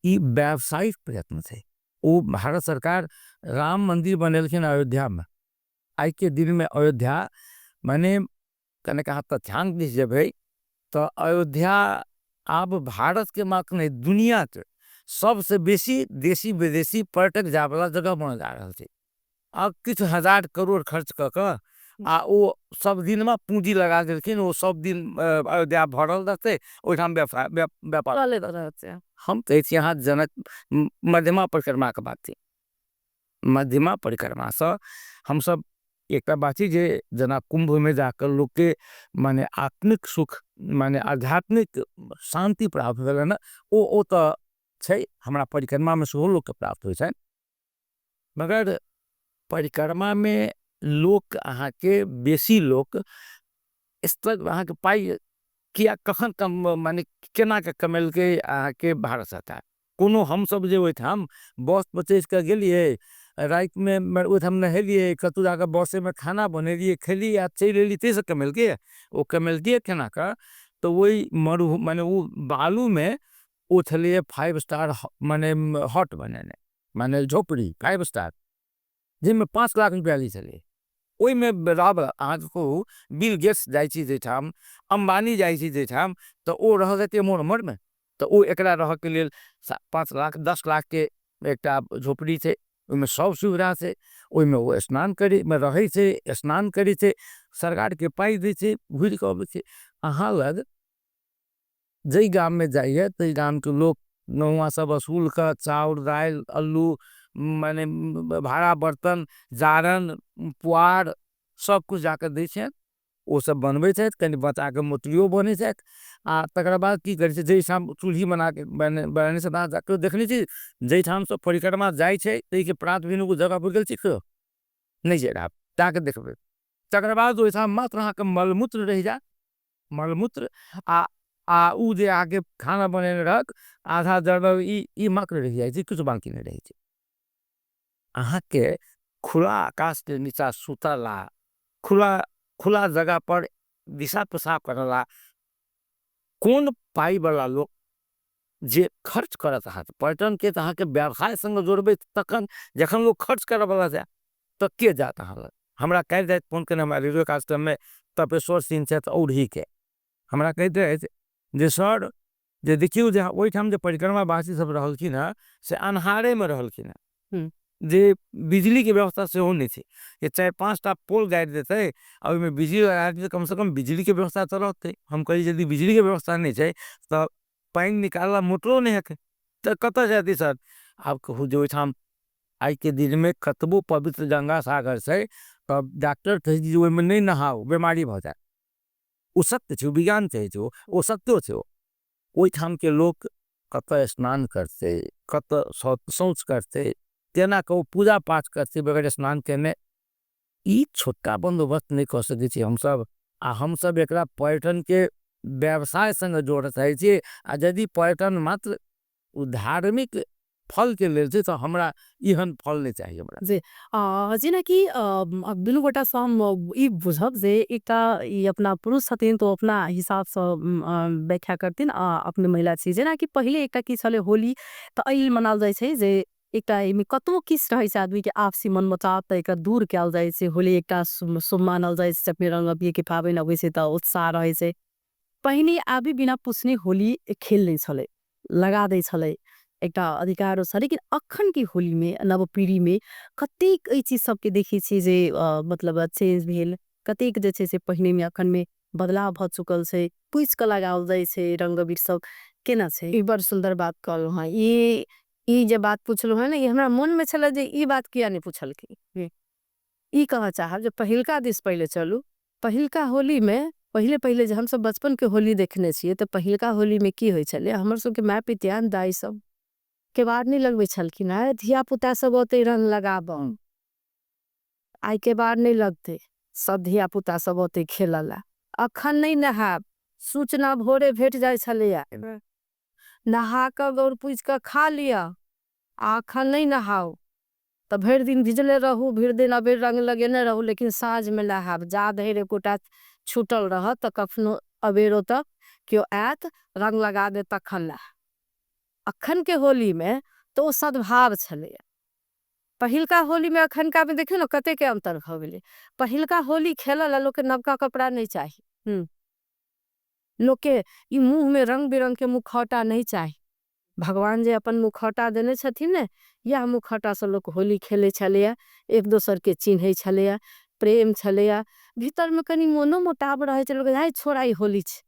ई व्यावसायिक प्रयत्न छै। ओ भारत सरकार राम मन्दिर बनेलखिन अयोध्यामे। आइके दिनमे अयोध्या माने कनेक अहाँ तथ्यांक दिस जेबै तऽ अयोध्या आब भारतके मात्र नहि दुनियाके सबसँ बेसी देशी विदेशी पर्यटक जायवला जगह बनल जा रहल छै। आब किछु हजार करोड़ खर्च कऽ कऽ आ ओ सब दिनमे पूँजी लगा देलखिन, ओ सब दिन अयोध्या भरल रहतै, ओहिठाम व्यापार। हम कहै छी अहाँ जनक मध्यमा परिक्रमाके बात छै। मध्यमा परिक्रमासँ हमसब एकटा बात छै जे जेना कुम्भमे जाकर लोकके माने आत्मिक सुख माने आध्यात्मिक शान्ति प्राप्त भेलै ने, ओ तऽ छै, हमरा परिक्रमामे सेहो लोकके प्राप्त होइ छनि। मगर परिक्रमामे लोक अहाँके बेसी लोक अहाँके पाइ किया कखन कम माने केना के कमेलकै अहाँके भारत सरकार। कोनो हमसब जे ओहिठाम बस पचैस कऽ गेलियै, रातिमे ओहिठाम नहेलियै, कतहु जाकऽ बसेमे खाना बनेलियै, खेलियै आ चलि एलियै, ताहिसँ कमेलकै। ओ कमेलकै केना कऽ तऽ ओहि मरु माने ओ बालूमे ओ छलैए 5 स्टार माने हट बनेने, माने झोपड़ी 5 स्टार, जाहिमे 5 लाख रुपैआ लै छलै। ओहिमे अहाँके कहू बिल गेट्स जाइ छी जाहिठाम, अम्बानी जाइ छी जाहिठाम, तऽ ओ रहल हेतै एम्हर ओम्हरमे, तऽ ओ एकरा रहऽके लेल 5 लाख 10 लाखके एकटा झोपड़ी छै, ओहिमे सब सुविधा छै, ओहिमे ओ स्नान करै रहै छै, स्नान करै छै, सरकारके पाइ दै छै, घुरि कऽ अबै छै। अहाँ लग जाहि गाममे जाइए ताहि गामके लोक नौआ सब वसूल कऽ चाउर दालि अल्लू माने भाड़ा बर्तन जारन पुआर सब कुछ जाकऽ दै छै। ओ सब बनबै छथि, कनि बचाकऽ मोटरियो बनै छथि। आ तकर बाद की करै छै, जाहिठाम चूल्ही बनाकऽ बनेने छै, जाकऽ देखने छी जाहिठामसँ परिक्रमा जाइ छै ताहिके प्रात भेने ओ जगह पर गेल छी कहियो नहि जाइ आब जाकऽ देखबै। तकर बाद ओहिठाम मात्र अहाँके मलमूत्र रहि जायत, मलमूत्र आ ओ जे अहाँके खाना बनेने रहत आधा जरल ई मात्र रहि जाइ छै, किछु बाँकी नहि रहै छै। अहाँके खुला आकाशके नीचा सुतला, खुला खुला जगह पर दिशा पेशाब करला कोन पाइवला लोक जे खर्च करत अहाँके पर्यटनके तऽ अहाँके व्यवसाय सङ्ग जोड़बै तखन जखन लोक खर्च करऽवला जाय तऽ के जायत अहाँ लग। हमरा काल्हि राति फोन केने हमरा रेडियो कार्यक्रममे तपेश्वर सिंह छथि औरहीके, हमरा कहैत रहथि जे सर जे देखियौ जे ओहिठाम जे परिक्रमावासी सब रहलखिन हँ से अन्हारेमे रहलखिन हँ, जे बिजलीके व्यवस्था सेहो नहि छै, जे 4-5 टा पोल गाड़ि देतै आ ओहिमे बिजली लगा देतै, कमसँ कम बिजलीके व्यवस्था तऽ रहतै। हम कहलियै यदि बिजलीके व्यवस्था नहि छै तऽ पानि निकालला मोटरो नहि हेतै तऽ कतऽ जेतै सर। आब कहू जे ओहिठाम आइके दिनमे कतबो पवित्र गंगा सागर छै तऽ डॉक्टर कहै छै जे ओहिमे नहि नहाउ, बीमारी भऽ जायत। ओ सत्य छै, ओ विज्ञान कहै छै, ओ सत्यो छै। ओहिठामके लोक कतऽ स्नान करतै, कतऽ शौच करतै, केना कऽ ओ पूजा पाठ करतै बगैर स्नान केने। ई छोटका बन्दोबस्त नहि कऽ सकै छी हमसब, आ हमसब एकरा पर्यटनके व्यवसाय सङ्ग जोड़ऽ चाहै छी। आ यदि पर्यटन मात्र ओ धार्मिक फलके लेल छै तऽ हमरा एहन फल नहि चाही हमरा। जी जेनाकि दुनू गोटासँ हम ई बुझब जे एकटा ई अपना पुरुष छथिन तऽ ओ अपना हिसाबसँ व्याख्या करथिन आ अपने महिला छी। जेनाकि पहिले एकटा की छलै होली तऽ एहि लेल मनाओल जाइ छै जे एकटा एहिमे कतबो किछु रहै छै आदमीके आपसी मनमुटाव तऽ एकरा दूर कयल जाइ छै। होली एकटा शुभ मानल जाइ छै, अपने रंग अबीरके पाबनि अबै छै तऽ उत्साह रहै छै। पहिने आबि बिना पूछने होली खेल लै छलै, लगा दै छलै, एकटा अधिकारो छलै। लेकिन अखन के होली में नव पीढ़ी में कतेक एहि चीज सबके देखै छी जे मतलब चेंज भेल, कतेक जे छै से पहिने में अखन में बदलाव भऽ चुकल छै, पूछि कऽ लगाओल जाइ छै रंग अबीर सब, केना छै? ई बड़ सुंदर बात कहलहुँ हँ। ई जे बात पुछलहुँ हँ ने, ई हमरा मन में छलै जे ई बात किया नहि पुछलखिन। ई कहऽ चाहब जे पहिलका दिस पहिले चलू। पहिलका होली में पहिले पहिले जे हमसब बचपन के होली देखने छियै तऽ पहिलका होली में की होइ छलै, हमर सबके माय पितियान दाइ सब केबाड़ नहि लगबै छलखिन हेँ, धिया पुता सब औतै रंग लगाबऽ, आइ केबाड़ नहि लगतै, सब धिया पुता सब औतै खेलऽ ला। अखन नहि नहायब, सूचना भोरे भेट जाइ छलैया, नहा कऽ गौर पूछि कऽ खा लिअ, आ अखन नहि नहाउ तऽ भरि दिन भिजले रहू, भरि दिन अबीर रंग लगेने रहू, लेकिन साँझ में नहायब, जा धरि एकोटा छूटल रहत तऽ कखनो अबेरो तक केओ आयत रंग लगा देत तखन नहायब। अखन के होली में तऽ ओ सद्भाव छलैया। पहिलका होली में अखनका में देखियौ ने कते के अंतर भऽ गेलै। पहिलका होली खेलऽ ला लोक के नवका कपड़ा नहीं चाही, लोक के ई मुँह में रंग बिरंग के मुखौटा नहीं चाही। भगवान जे अपन मुखौटा देने छथिन ने, यह मुखौटा से लोक होली खेले छलैया, एक दोसर के चिन्है छलैया, प्रेम छलैया, भीतर में कनी मोनो मोटाव रहे छलै, लोक छोड़ा ई होली छै,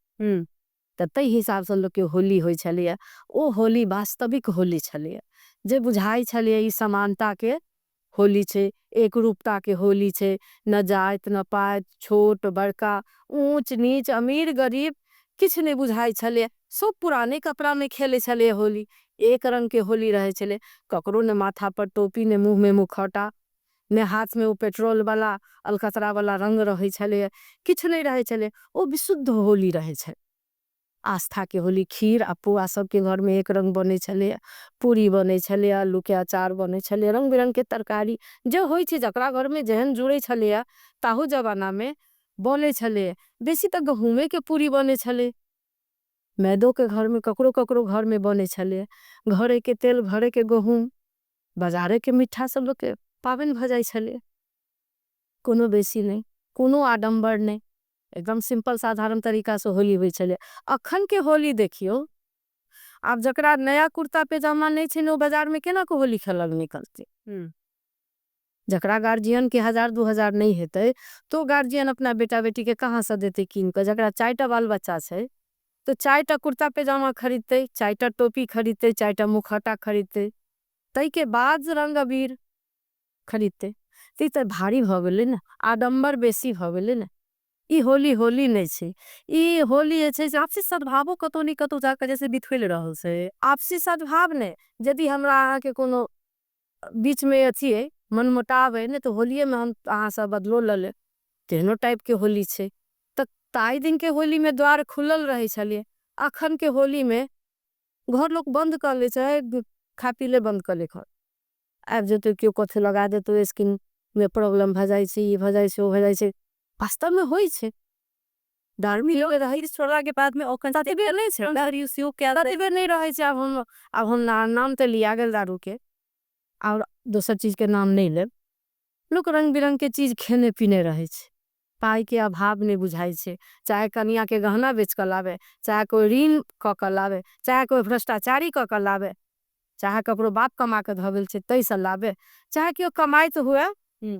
तऽ ताहि हिसाब से लोक के होली होइ छलैया। ओ होली वास्तविक होली छलैया, जे बुझाइ छलैया ई समानता के होली छै, एकरूपता के होली छै, न जाति न पाति, छोट बड़का, ऊंच नीच, अमीर गरीब किछु नहि बुझाइ छलैया। सब पुराने कपड़ा में खेले छलैया होली, एक रंग के होली रहे छलै, ककरो ने माथा पर टोपी, ने मुँह में मुखौटा, ने हाथ में वो पेट्रोल वाला अलकतरा वाला रंग रहे छलैया, किछु नहि रहे छलै, ओ विशुद्ध होली रहे छलै। आस्था के होली, खीर आ पुआ सबके घर में एक रंग बने छलैया, पूरी बने छलैया, आलू के अचार बने छलैया, रंग बिरंग के तरकारी जो होइ छै जकरा घर में जेहन जुड़े छलैया ताहू जमाना में बने छलैया। बेसी तऽ गहूमे के पूरी बने छलै, मैदो के घर में ककरो ककरो घर में बने छलैया, घरे के तेल घरे के गहूम बाजारे के मिठा सब लोग के पाबनि भऽ जाइ छलै। कोनो बेसी नहीं, कोनो आडम्बर नहीं, एकदम सिंपल साधारण तरीका से होली होइ छलै। अखन के होली देखियो, आब जकरा नया कुर्ता पैजामा नहीं छै ओ बाजार में केना के होली खेलल निकलते। जकरा गार्जियन के 1000 2000 नहीं हेतै तो गार्जियन अपना बेटा बेटी के कहाँ से देते कीन के। जकरा 4टा बाल बच्चा छै तो 4टा कुर्ता पैजामा खरीदते, 4टा टोपी खरीदते, 4टा मुखौटा खरीदते, तै के बाद रंग अबीर खरीदते। तो भारी भऽ गेलै ने, आडम्बर बेसी भऽ गेलै ने। ई होली होली नहीं छै, ई होली छै आपसी सद्भावो कतौ नहीं कतौ जाकर जैसे बिथुल रहल छै। आपसी सद्भाव ने, यदि हमरा अहाँ के कोनो बीच में अथी है मनमुटाव है ने, तो होलिये में हम अहाँ सब बदलो ल ले, तेहनो टाइप के होली छै। तऽ ताहि दिन के होली में द्वार खुलल रहे छलियै, अखन के होली में घर लोग बंद कर ले छै, खा पी ले बंद कर ले, घर आबि जेतौ केओ कथी लगा देतौ, स्किन में प्रॉब्लम भऽ जाइ छै, ई भऽ जाइ छै, ओ भऽ जाइ छै, वास्तव में होइ छै। छोड़ला के बाद में नहीं रहे छै। आब हम नाम तऽ लिया गेल दारू के, और दोसर चीज के नाम नहीं लेब। लोक रंग बिरंग के चीज खेने पीने रहे छै, पाई के अभाव नहीं बुझाइ छै, चाहे कनिया के गहना बेच कर लावे, चाहे कोई ऋण कऽ के लावे, चाहे कोई भ्रष्टाचारी कऽ के लावे, चाहे ककरो बाप कमा के धऽ गेल छै तैसँ लावे, चाहे केओ कमाइत हुए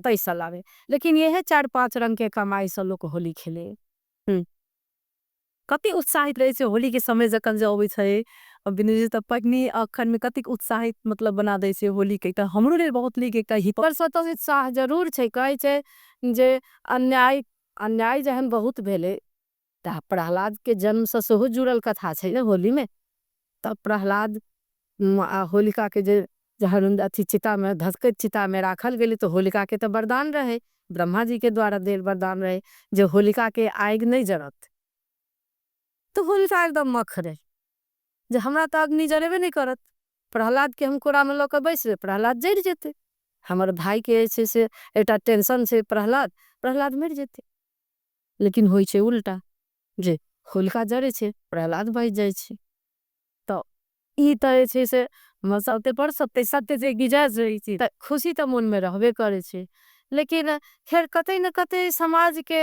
तैसँ लावे, लेकिन यह 4-5 रंग के कमाई से लोक होली खेले। कते उत्साहित रहे छै होली के समय जखन जे अबै छै, बिंदु जी तऽ पत्नी अखन में कतेक उत्साहित मतलब बना दै छै होली के, तऽ हमरो लेल बहुत नीक एकटा हित पर स्वतः उत्साह जरूर छै। कहै छै जे अन्याय अन्याय जहन बहुत भेलै तऽ प्रहलाद के जन्म से सेहो जुड़ल कथा छै ने होली में। तब प्रहलाद होलिका के जे जहन अथी चिता में धसकैत चिता में राखल गेलै तऽ होलिका के तऽ वरदान रहे, ब्रह्मा जी के द्वारा देल वरदान रहे जे होलिका के आगि नहीं जरत, तो होलिका एकदम मख रहे जे हमरा तऽ अग्नि जरेबे नहीं करत, प्रहलाद के हम कोरा में लऽ के बैसबै प्रहलाद जरि जेतै, हमर भाई के जे छै से एकटा टेंशन छै प्रहलाद, प्रहलाद मरि जेतै। लेकिन होइ छै उल्टा, जे होलिका जरै छै प्रहलाद बचि जाइ छै। तऽ ई तऽ जे छै से सत्य पर सत्य सत्य जे विजय, तऽ खुशी तऽ मन में रहबे करै छै, लेकिन खैर कतै न कतै समाज के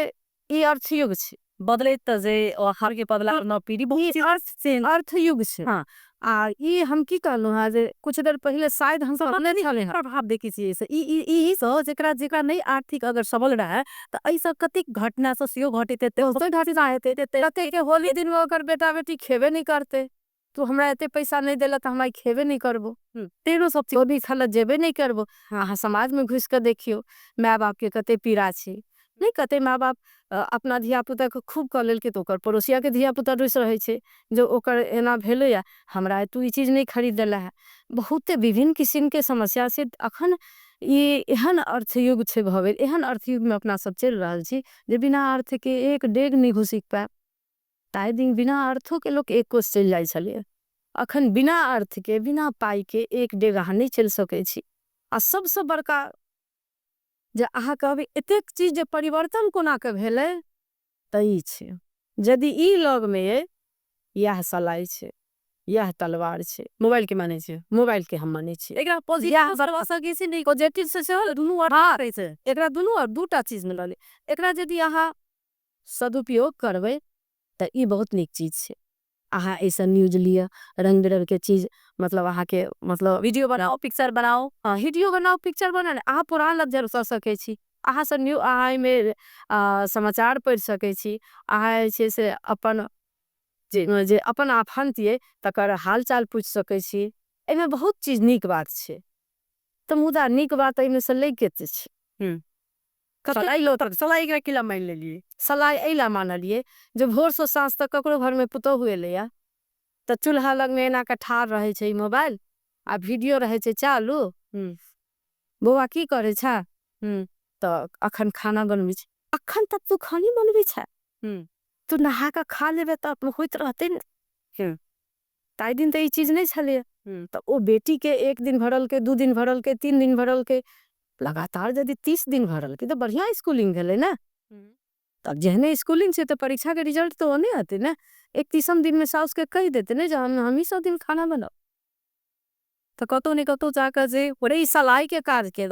ई अर्थयुग छै, बदलैत जे हर के बदलाव न पीढ़ी बहुत अर्थयुग छै। हाँ, आ ई हम की कहलहुँ हँ जे कुछ देर पहिले शायद हम सब नहि प्रभाव देखै छियै ई ई सब जेकरा जेकरा नहीं आर्थिक अगर सबल रहे तऽ एहि सब कतेक घटना सब सेहो घटित हेतै, कतेक होली दिन में ओकर बेटा बेटी खेबे नहीं करते। तू हमरा एते पैसा नहि देलह तऽ हम आइ खेबे नहि करबो। तेरो सब चीज गोभी खाय लए जेबे नहि करबो। अहाँ समाजमे घुसि कऽ देखियौ, माय बापके कते पीड़ा छै नहि, कते माय बाप अपना धिया पुताके खूब कऽ लेलकै तऽ ओकर पड़ोसियाके धिया पुता रुसि रहै छै जे ओकर एना भेलैया, हमरा तू ई चीज नहि खरीद देला है। बहुते विभिन्न किसिमके समस्या छै। अखन ई एहन अर्थयुग छै भऽ गेल, एहन अर्थयुगमे अपना सब चलि रहल छी जे बिना अर्थके एक डेग नहि घुसकि पायब। ताहि दिन बिना अर्थोके लोक एक कोस चलि जाइ छलैया, अखन बिना अर्थके बिना पाइके एक डेग अहाँ नहि चलि सकै छी। आ सबसँ बड़का जे अहाँ कहबै एतेक चीज जे परिवर्तन कोना के भेलै तऽ ई छै, यदि ई लगमे अइ इएह सलाइ छै, इएह तलवार छै। मोबाइल के मानै छै, मोबाइल के हम मानै छी। एकरा पॉजिटिव करबा सकै छी, नहि पॉजिटिव से सेहो दुनू अर्थ रहै छै। एकरा दुनू अर्थ दूटा चीज मे लऽ ले। एकरा यदि अहाँ सदुपयोग करबै तऽ ई बहुत नीक चीज छै। अहाँ एहिसँ न्यूज लिअ, रंग बिरंग के चीज, मतलब अहाँके मतलब वीडियो बनाओ, पिक्चर बनाओ। हाँ, वीडियो बनाओ, पिक्चर बनाओ, अहाँ पुरान लग सऽ सकै छी, अहाँ से न्यू, अहाँ एहिमे समाचार पढ़ि सकै छी, अहाँ जे छै से अपन जे अपन आफन्त ये तकर हाल चाल पूछि सकै छी। एहिमे बहुत चीज नीक बात छै। तऽ मुदा नीक बात एहिमे से लागि कते छै। सलाइ एकरा किला मानि लेलियै? सलाइ एहि लए मानलियै जे भोरसँ साँझ तक ककरो घरमे पुतोहु एलैया तऽ चूल्हा लगमे एना कऽ ठाढ़ रहै छै मोबाइल आ वीडियो रहै छै चालू। बौआ की करै छै? तऽ अखन खाना बनबै छी। अखन तक तू खाने बनबै छै? तू नहा कऽ खा लेबे तऽ होइत रहतै ने। ताहि दिन तऽ ई चीज नहि छलैया। तऽ ओ बेटी के एक दिन भरलकै, 2 दिन भरलकै, 3 दिन भरलकै, लगातार यदि 30 दिन भरलकै तऽ बढ़िया स्कूलिंग भेलै ने। तब जेहने स्कूलिंग छै तऽ परीक्षा के रिजल्ट तऽ ओने हेतै ने। 31 दिन में साउस के कहि देते ने जे हमही सब दिन खाना बनाउ। तऽ कतौ ने कतौ जाकऽ जे ई सलाइ के काज के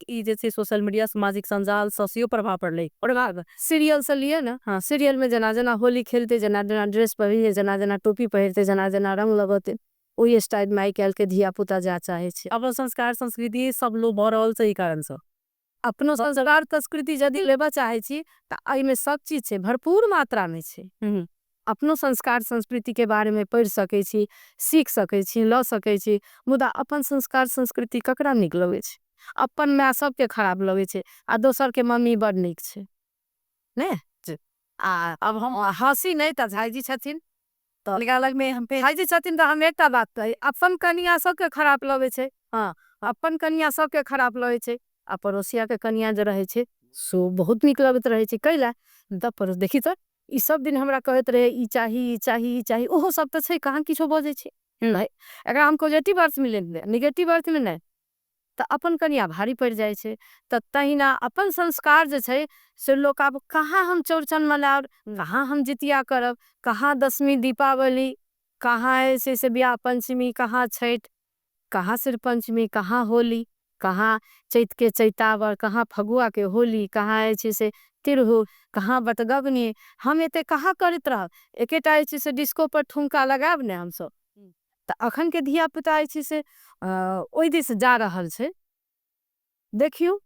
ई जे छै सोशल मीडिया सामाजिक संजाल सँ सेहो प्रभाव पड़लै। प्रभाव सीरियल से लिए ने। हाँ, सीरियल में जेना जेना होली खेलते, जेना जेना ड्रेस पहिरते, जेना जेना टोपी पहिरते, जेना जेना रंग लगौते, ओहि स्टाइल में आइ काल्हि के धिया पुता जा चाहे छै। अपन संस्कार संस्कृति सब लोग भऽ रहल छै एहि कारण सँ। अपनो संस्कार संस्कृति यदि लेबऽ चाहे छी तऽ एहिमे सब चीज छै, भरपूर मात्रा में छै। अपनो संस्कार संस्कृति के बारे में पढ़ि सकै छी, सीख सकै छी, लऽ सकै छी। मुदा अपन संस्कार संस्कृति ककरा नीक लगै छै? अपन माय सबके खराब लगै छै आ दोसर के मम्मी बड़ नीक छै ने। आ अब हम हँसी नहि तऽ झाइजी छथिन तऽ अलग में हम झाइजी छथिन तऽ हम एकटा बात कही, अपन कनिया सबके खराब लगै छै। हाँ, अपन कनिया सबके खराब लगै छै आ पड़ोसिया के कनिया जे रहै छै सो बहुत नीक लगैत रहै छै। कैला तऽ पड़ोस देखी तऽ ई सब दिन हमरा कहैत रहे ई चाही, ई चाही, ई चाही, ओहो सब तऽ छै, कहाँ किछो बजै छै। नहि, एकरा हम पॉजिटिव अर्थ में लेलियै, निगेटिव अर्थ में नहि। तऽ अपन कनिया भारी पड़ि जाइ छै। तऽ तहिना अपन संस्कार जे छै से लोक आब कहाँ हम चौड़चन मनायब, कहाँ हम जितिया करब, कहाँ दशमी दीपावली, कहाँ जे छै से बियाह पंचमी, कहाँ छठि, कहाँ सिर पंचमी, कहाँ होली, कहाँ चैत के चैतावर, कहाँ फगुआ के होली, कहाँ जे छै से तिरहुत, कहाँ बटगबनी। हम एते कहाँ करैत रहब, एकेटा जे छै से डिस्को पर ठुमका लगायब ने हमसब। तऽ अखन के धिया पुता जे छै से ओहि दिस जा रहल छै। देखियौ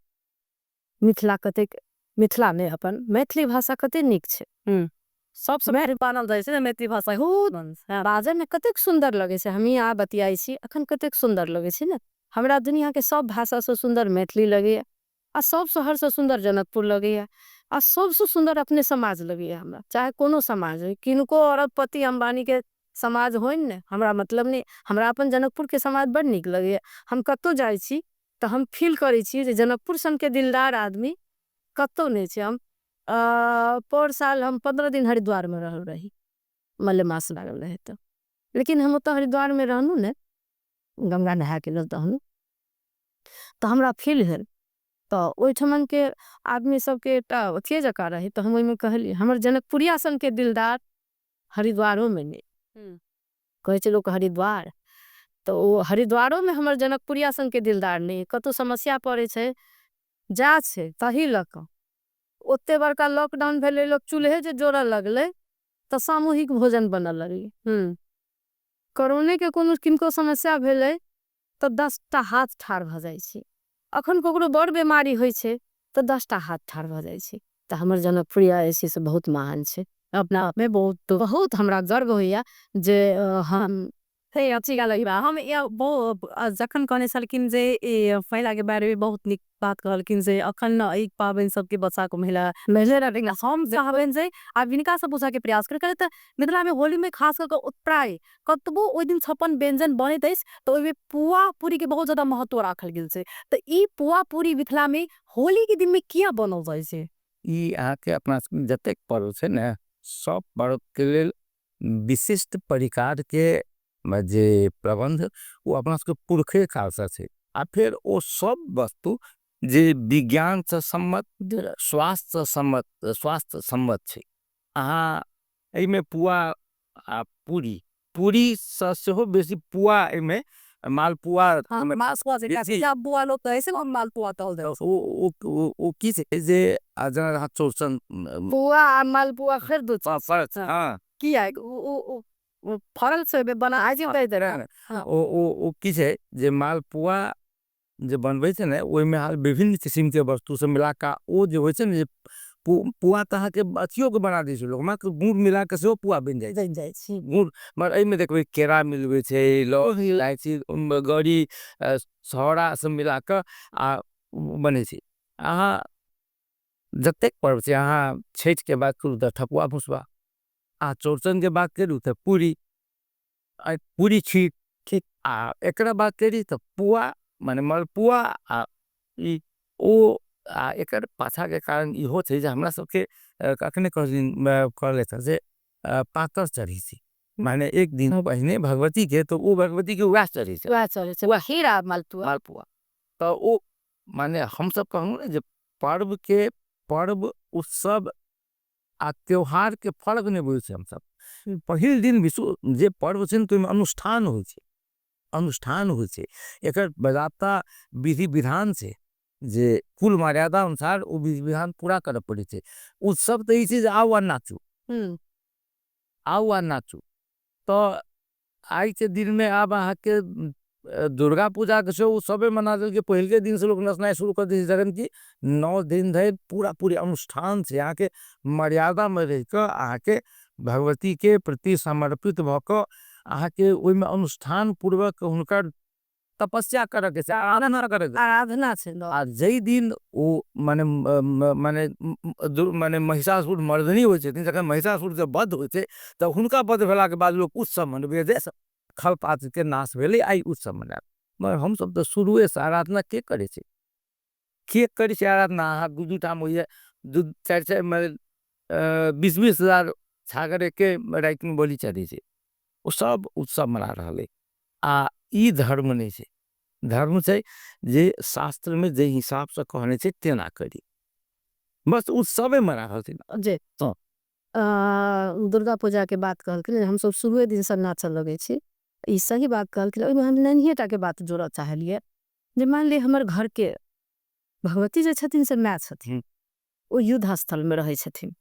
मिथिला कतेक, मिथिला ने अपन मैथिली भाषा कते नीक छै। सबसँ मानल जाइ छै मैथिली भाषा, बहुत बाजऽ में कतेक सुंदर लगै छै। हमही अहाँ बतियाइ छी अखन कतेक सुंदर लगै छै ने। हमरा दुनिया के सब भाषा से सुंदर मैथिली लगैया, आ सब शहर से सुंदर जनकपुर लगैया, आ सबसे सुंदर अपने समाज लगैया हमरा। चाहे कोनो समाज होइ, किनको अरबपति अम्बानी के समाज होइन ने, हमरा मतलब नहि, हमरा अपन जनकपुर के समाज बड़ नीक लगैया। हम कतहु जाइ छी तऽ हम फील करै छी जे जनकपुर सन के दिलदार आदमी कतहु नहि छै। हम पौर साल हम 15 दिन हरिद्वार में रहल रही, मलेमास लागल रहे तऽ, लेकिन हम ओतऽ हरिद्वार में रहलहुँ ने, गंगा नहा के लेल तहन तऽ हमरा फील भेल। तऽ ओहिठमन के आदमी सबके एकटा अथिये जकाँ रहे, तऽ हम ओहिमे कहलियै हमर जनकपुरिया सन के दिलदार हरिद्वारो में नहि। कहै छै लोक हरिद्वार, तऽ ओ हरिद्वारो में हमर जनकपुरिया सन के दिलदार नहि। कतहु समस्या पड़ै छै जा छै तही लऽ कऽ ओते बड़का लॉकडाउन भेलै, लोक चूल्हे जे जोड़ऽ लगलै तऽ सामूहिक भोजन बनऽ लगलै। कोरोने के कोनो किनको समस्या भेलै तऽ 10टा हाथ ठाढ़ भऽ जाइ छै। अखन ककरो बड़ बीमारी होइ छै तऽ 10टा हाथ ठाढ़ भऽ जाइ छै। तऽ हमर जनकपुरिया जे छै से बहुत महान छै। अपना आप में बहुत बहुत हमरा गर्व होइया जे हम हे अच्छी गल बा। हम जखन कहने छलखिन जे महिला के बारे में बहुत नीक बात कहलखिन जे अखन एक पाबनि सबके बच्चा को महिला हम चाहबनि जे आब हिनका से पूछा के प्रयास कर त मिथिला में होली में खास करके प्राय कतबो ओहि दिन 56 व्यंजन बनैत अछि त ओहिमे पुआ पूरी के बहुत ज्यादा महत्व राखल गेल छै। त ई पुआ पूरी मिथिला में होली के दिन में किया बनल जाइ छै? ई अहाँके अपना जतेक पर्व छै ने सब पर्व के लेल विशिष्ट परिकार के जे प्रबंध वो अपना सबके पुरखे कालसँ छै। आ फेर ओ सब वस्तु जे विज्ञान से सम्मत, स्वास्थ्य सम्मत, स्वास्थ्य सम्मत छै। अहाँ एहिमे पुआ आ पूरी, पूरी सँ सेहो बेसी पुआ एहिमे मालपुआ, मालपुआ लोक कहै छै, मालपुआ कहल जाइ छै। ओ की छै जे जेना अहाँ चौरचन पुआ आ मालपुआ फेर दू फरक छै। हाँ, किया फरल छै बना ओ की छै जे मालपुआ जे बनबै छै ने ओहिमे अहाँ विभिन्न किसिमके वस्तु सब मिला कऽ ओ जे होइ छै ने जे पुआ तऽ अहाँके अथियोके बना दै छै लोक, मात्र गुड़ मिला कऽ सेहो पुआ बनि जाइ छै गुड़। मगर एहिमे देखबै केरा मिलबै छै, लौंग इलायची गरी छहोरा सब मिला कऽ आ बनै छै। अहाँ जतेक पर्व छै, अहाँ छठिके बात करू तऽ ठकुआ भुसबा, अहाँ चौरचनके बात करू तऽ पूरी पूरी खीर, ठीक। आ एकरा बात करी तऽ पुआ माने मलपुआ। आ ई ओ आ एकर पाछाके कारण इहो छै जे हमरा सबके अखने कहलथि जे पातर चढ़ै छै, माने एक दिन पहिने भगवती के, तो ओ भगवती के वएह चढ़ै छै, वएह चढ़ै छै खीर आ मालपुआ। मालपुआ तऽ ओ माने हमसब कहलहुँ ने जे पर्व के पर्व उत्सव आ त्योहार के फर्क नहि बुझै छै हमसब। पहिल दिन विशु जे पर्व छै ने तऽ ओहिमे अनुष्ठान होइ छै, अनुष्ठान होइ छै, एकर बजाबता विधि विधान छै जे कुल मर्यादा अनुसार ओ विधि विधान पूरा करऽ पड़ै छै। उत्सव तऽ ई छै जे आउ आ नाचू, आउ आ नाचू। तऽ आइ के दिन में आब अहाँके दुर्गा पूजा के सेहो उत्सवे मना देलकै। पहिलके दिन से लोक नचनाइ शुरू कर दै छै, जखन कि 9 दिन धरि पूरा पूरी अनुष्ठान छै। अहाँके मर्यादा में रहिकऽ अहाँके भगवती के प्रति समर्पित भऽ कऽ अहाँके ओहिमे अनुष्ठान पूर्वक हुनकर तपस्या करऽ के छै, आराधना करऽ के छै, आराधना छै। आ जाहि दिन ओ माने माने माने महिषासुर मर्दनी होइ छथिन, जखन महिषासुर के वध होइ छै तऽ हुनका वध भेलाके बाद लोक उत्सव मनबै जे खलपात के नाश भेलै, आइ उत्सव मनायब। मगर हमसब तऽ शुरुएसँ आराधना के करै छै, के करै छै आराधना? अहाँ दू दू ठाम होइए, 2 4 4 20-20 हजार छागर एके रातिमे बलि चढ़ै छै, ओ सब उत्सव मना रहल अइ। आ ई धर्म नहि छै। धर्म छै जे शास्त्रमे जे हिसाबसँ कहने छै तेना करी, बस उत्सवे मना रहल छै जे। दुर्गा पूजा के बात कहलखिन, हमसब शुरुए दिनसँ नाचऽ लगै छी, ई सही बात कहलखिन। ओहिमे हम नन्हिए टाके बात जोड़ऽ चाहलियै जे मान लिअ हमर घर के भगवती जे छथिन से माय छथिन, ओ युद्ध स्थल में रहै छथिन।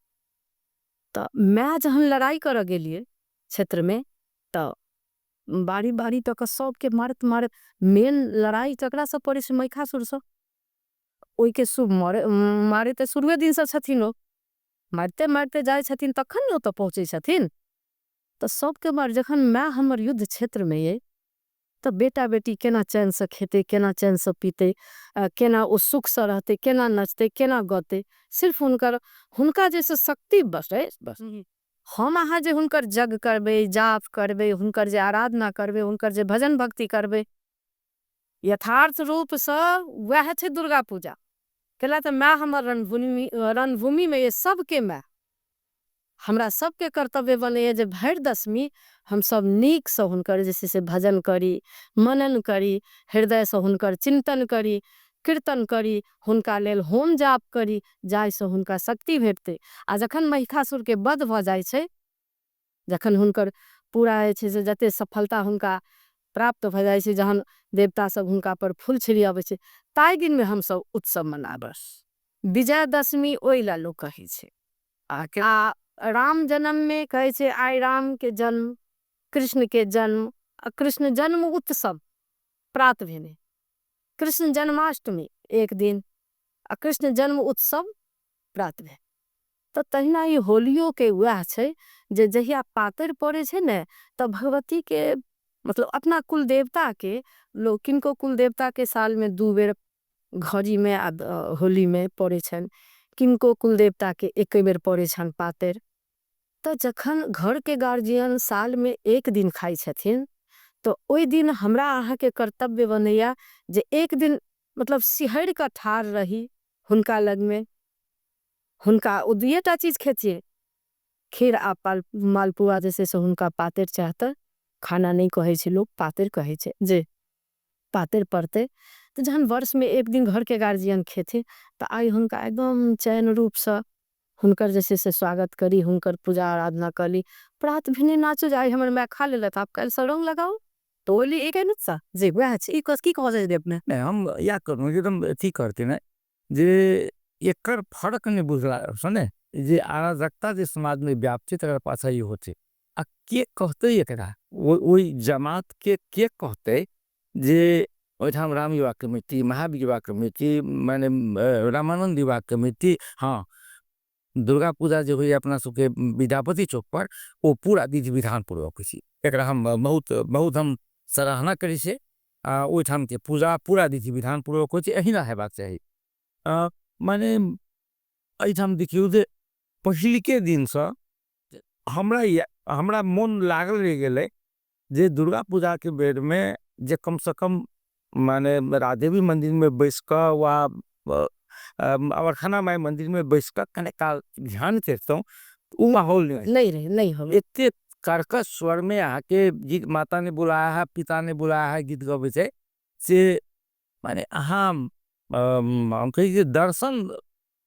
तऽ माय जहन लड़ाई करऽ गेलियै क्षेत्र में तऽ बारी बारी तक सबके मारैत मारैत मेन लड़ाई ककरासँ पड़ै छै? महिषासुरसँ। ओहिके मारे तऽ शुरुए दिनसँ छथिन, ओ मारिते मारिते जाइ छथिन तखन ने ओतऽ पहुँचै छथिन। तऽ सबके मार जखन माय हमर युद्ध क्षेत्र में अइ तऽ बेटा बेटी केना चैनसँ खेतै, केना चैनसँ पीतै, केना ओ सुखसँ रहतै, केना नचतै, केना गतै? सिर्फ हुनकर हुनका जैसे शक्ति बसै, बस हम अहाँ जे हुनकर जग करबै, जाप करबै, हुनकर जे आराधना करबै, हुनकर जे भजन भक्ति करबै, यथार्थ रूपसँ वएह छै दुर्गा पूजा। कैला तऽ माय हमर रणभूमि रणभूमिमे ये सबके माय, हमरा सबके कर्तव्य बनैए जे भरि दशमी हमसब नीकसँ हुनकर जे छै से भजन करी, मनन करी, हृदयसँ हुनकर चिन्तन करी, कीर्तन करी, हुनका लेल होम जाप करी, जाहिसँ हुनका शक्ति भेटतै। आ जखन महिषासुरके वध भऽ जाइ छै, जखन हुनकर पूरा जे छै से जते सफलता हुनका प्राप्त भऽ जाइ छै, जहन देवता सब हुनका पर फूल छिड़ियाबै छै, ताहि दिनमे हमसब उत्सव मनाबै, विजयदशमी ओहि ला लोक कहै छै। आ राम जन्म में कहै छै आइ राम के जन्म, कृष्ण के जन्म, कृष्ण जन्म उत्सव प्रात भेने, कृष्ण जन्माष्टमी एक दिन आ कृष्ण जन्म उत्सव प्रात भेने। तऽ तहिना ई होलियोके वएह छै जे जहिया पातरि पड़ै छै ने तऽ भगवतीके मतलब अपना कुल देवताके लोक किनको कुल देवताके सालमे 2 बेर घड़ीमे आ होलीमे पड़ै छनि, किनको कुल देवताके 1 बेर पड़ै छनि पातरि। तऽ जखन घरके गार्जियन सालमे 1 दिन खाइ छथिन तऽ ओहि दिन हमरा अहाँके कर्तव्य बनैया जे एक दिन मतलब सिहरि कऽ ठाढ़ रही हुनका लगमे, हुनका ओ 2टा चीज खेथिन, खीर आ मालपुआ जे छै से हुनका पातरि चढ़तनि, खाना नहि कहै छै लोक, पातरि कहै छै जे पातरि पड़तै। तऽ जहन वर्षमे 1 दिन घरके गार्जियन खेथिन तऽ आइ हुनका एकदम चैन रूपसँ हुनकर जे छै से स्वागत करी, हुनकर पूजा आराधना करी, प्रात भेने नाचू जे आइ हमर माय खा लेलथि, आब काल्हिसँ रंग लगाउ। तऽ होली एक जी वएह छै। ई की कहऽ चाहै अपने? नहि, हम इएह कहलहुँ एकदम अथी करते ने जे एकर फर्क नहि बुझलासँ ने जे अराजकता जे समाजमे व्याप्त छै तकर पाछा ई होइ छै। आ के कहतै एकरा, ओहि जमातके के कहतै जे ओहिठाम राम युवा कमिटी, महावीर युवा कमिटी, माने रामानन्द युवा कमिटी, हाँ दुर्गा पूजा जे होइए अपना सबके विद्यापति चौक पर ओ पूरा विधि विधान पूर्वक होइ छै। एकरा हम बहुत बहुत हम सराहना करै छियै। आ ओहिठामके पूजा पूरा विधि विधान पूर्वक होइ छै, एहिना हेबाक चाही। माने एहिठाम देखियौ जे पहिलके दिनसँ हमरा मोन लागल रहि गेलै जे दुर्गा पूजाके बेरमे जे कमसँ कम माने राजदेवी मन्दिरमे बैस कऽ वा अवरखाना माइ मन्दिरमे बैस कऽ कने काल ध्यान करितहुँ, ओ माहौल नहि रहै, नहि हो। एते कर्कश स्वरमे अहाँके गीत माता ने बुलाया है पिता ने बुलाया है गीत गबै छै से माने अहाँ कहै छी दर्शन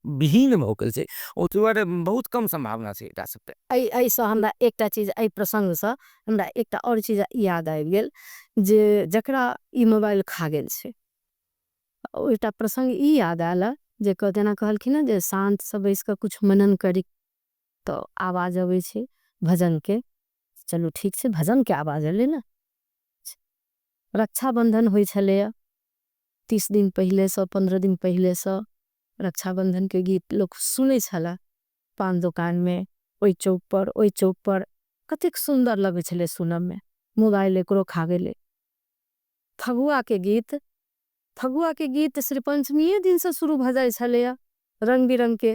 विहीन भऽ गेल छै, ओहि दुआरे बहुत कम सम्भावना छै एकरा सबके। एहिसँ हमरा एकटा चीज, एहि प्रसङ्गसँ हमरा एकटा आओर चीज याद आबि गेल जे जकरा ई मोबाइल खा गेल छै, ओहिटा प्रसङ्ग ई याद आयल जे जेना कहलखिन ने जे शान्तसँ बैस कऽ कुछ मनन करी तऽ आवाज अबै छै भजन के, चलू ठीक छै भजन के आवाज एलै ने। रक्षाबंधन होइ छलैया 30 दिन पहिलेसँ 15 दिन पहिलेसँ रक्षाबंधन के गीत लोक सुनै छला, पान दोकान में, ओहि चौक पर ओहि चौक पर, कतेक सुंदर लगै छलै सुनऽ में, मोबाइल एकरो खा गेलै। फगुआ के गीत श्री पंचमीये दिन से शुरू भऽ जाइ छलैया, रंग बिरंग के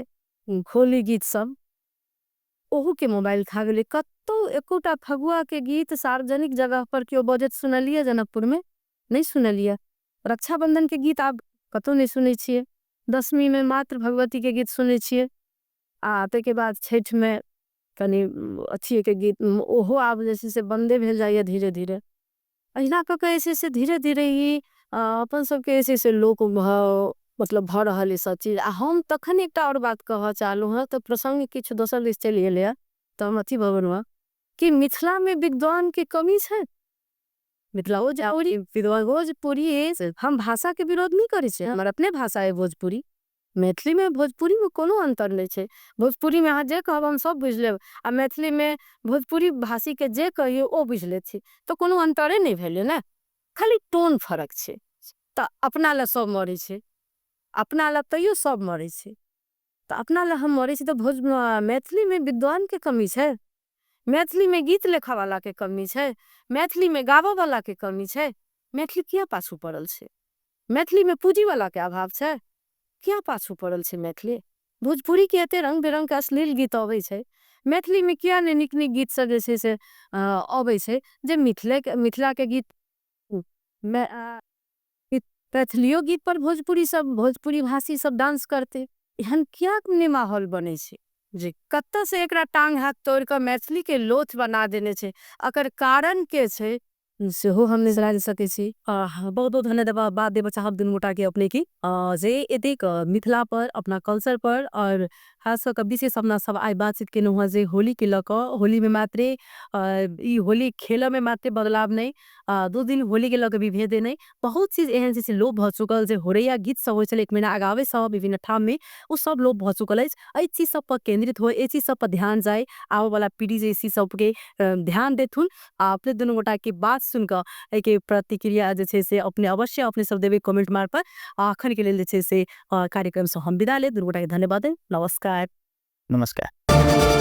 होली गीत सब, ओहू के मोबाइल खा गेलै। कतौ एकोटा फगुआ के गीत सार्वजनिक जगह पर केओ बजैत सुनलियै जनकपुर में? नहीं सुनलियै। रक्षाबंधन के गीत आब कतौ नहीं सुनै छियै, दशमी में मात्र भगवती के गीत सुनै छियै, आ ताहिके बाद छठि में कनि अथिये के गीत ओहो आब जे छै से बन्दे भेल जाइए धीरे धीरे। एहिना कऽ के जे छै से धीरे धीरे ई अपन सबके जे छै से लोक मतलब भऽ रहल ई सब चीज। आ हम तखन एकटा आओर बात कहऽ चाहलहुँ हँ, तऽ प्रसङ्ग किछु दोसर दिस चलि गेलैए तऽ हम अथी भऽ गेलहुँ हँ कि मिथिला में विद्वान के कमी छै। मिथिला भोजपुरी, हम भाषा के विरोध नहीं करै छियै, हमर अपने भाषा है भोजपुरी, मैथिली में भोजपुरी में कोनो अंतर नहीं छै। भोजपुरी में अहाँ जे कहब हम सब बुझि लेब, आ मैथिली में भोजपुरी भाषी के जे कहियौ ओ बुझि लेथिन, तऽ कोनो अंतरे नहीं भेलै ने, खाली टोन फरक छै। तऽ अपना लए सब मरै छै, अपना लए तैयो सब मरै छै, तऽ अपना लए हम मरै छी। तऽ मैथिली में विद्वान के कमी छै, मैथिली में गीत लिखऽ वाला के कमी छै, मैथिली में गाबऽ वाला के कमी छै, मैथिली किया पाछू पड़ल छै? मैथिली में पूंजी वाला के अभाव छै, किया पाछू पड़ल छै मैथिली? भोजपुरी के एते रंग बिरंग के अश्लील गीत अबै छै, मैथिली में किया नहि नीक नीक गीत सब जे छै से अबै छै, जे मिथिला के गीत मैथिलियो गीत पर भोजपुरी सब भोजपुरी भाषी सब डांस करते, एहन किया नहि माहौल बनै छै? जे कतऽ से एकरा टांग हाथ तोड़ि कऽ मैथिली के लोथ बना देने छै, अकर कारण के छै सेहो हम नहि जानि सकै छी। बहुत बहुत धन्यवाद देबऽ चाहब दुनू गोटा के अपने की जे एतेक मिथिला पर, अपना कल्चर पर और खास कऽ विशेष अपना सब आइ बातचीत केलहुँ हँ जे होली के लऽ कऽ, होली में मात्रे ई होली खेलऽ में मात्रे बदलाव नहीं, 2 दिन होली के लऽ कऽ विभेद नहीं, बहुत चीज एहन छै से लोप भऽ चुकल, जे होरैया गीत सब होइ छलै 1 महीना आगावे सब विभिन्न ठाम में ओ सब लोप भऽ चुकल अछि। एहि चीज सब पर केंद्रित हो, एहि चीज सब पर ध्यान जाय, आबऽ वाला पीढ़ी जे चीज सबके ध्यान देथुन। आ अपने दुनू गोटा के बात सुन कऽ एहिके प्रतिक्रिया जे छै से अपने अवश्य अपने सब देबै कमेंट मार्फत। आ अखन के लेल जे छै से कार्यक्रम से हम विदा लेब, दुनू गोटा के धन्यवाद, नमस्कार। नमस्कार।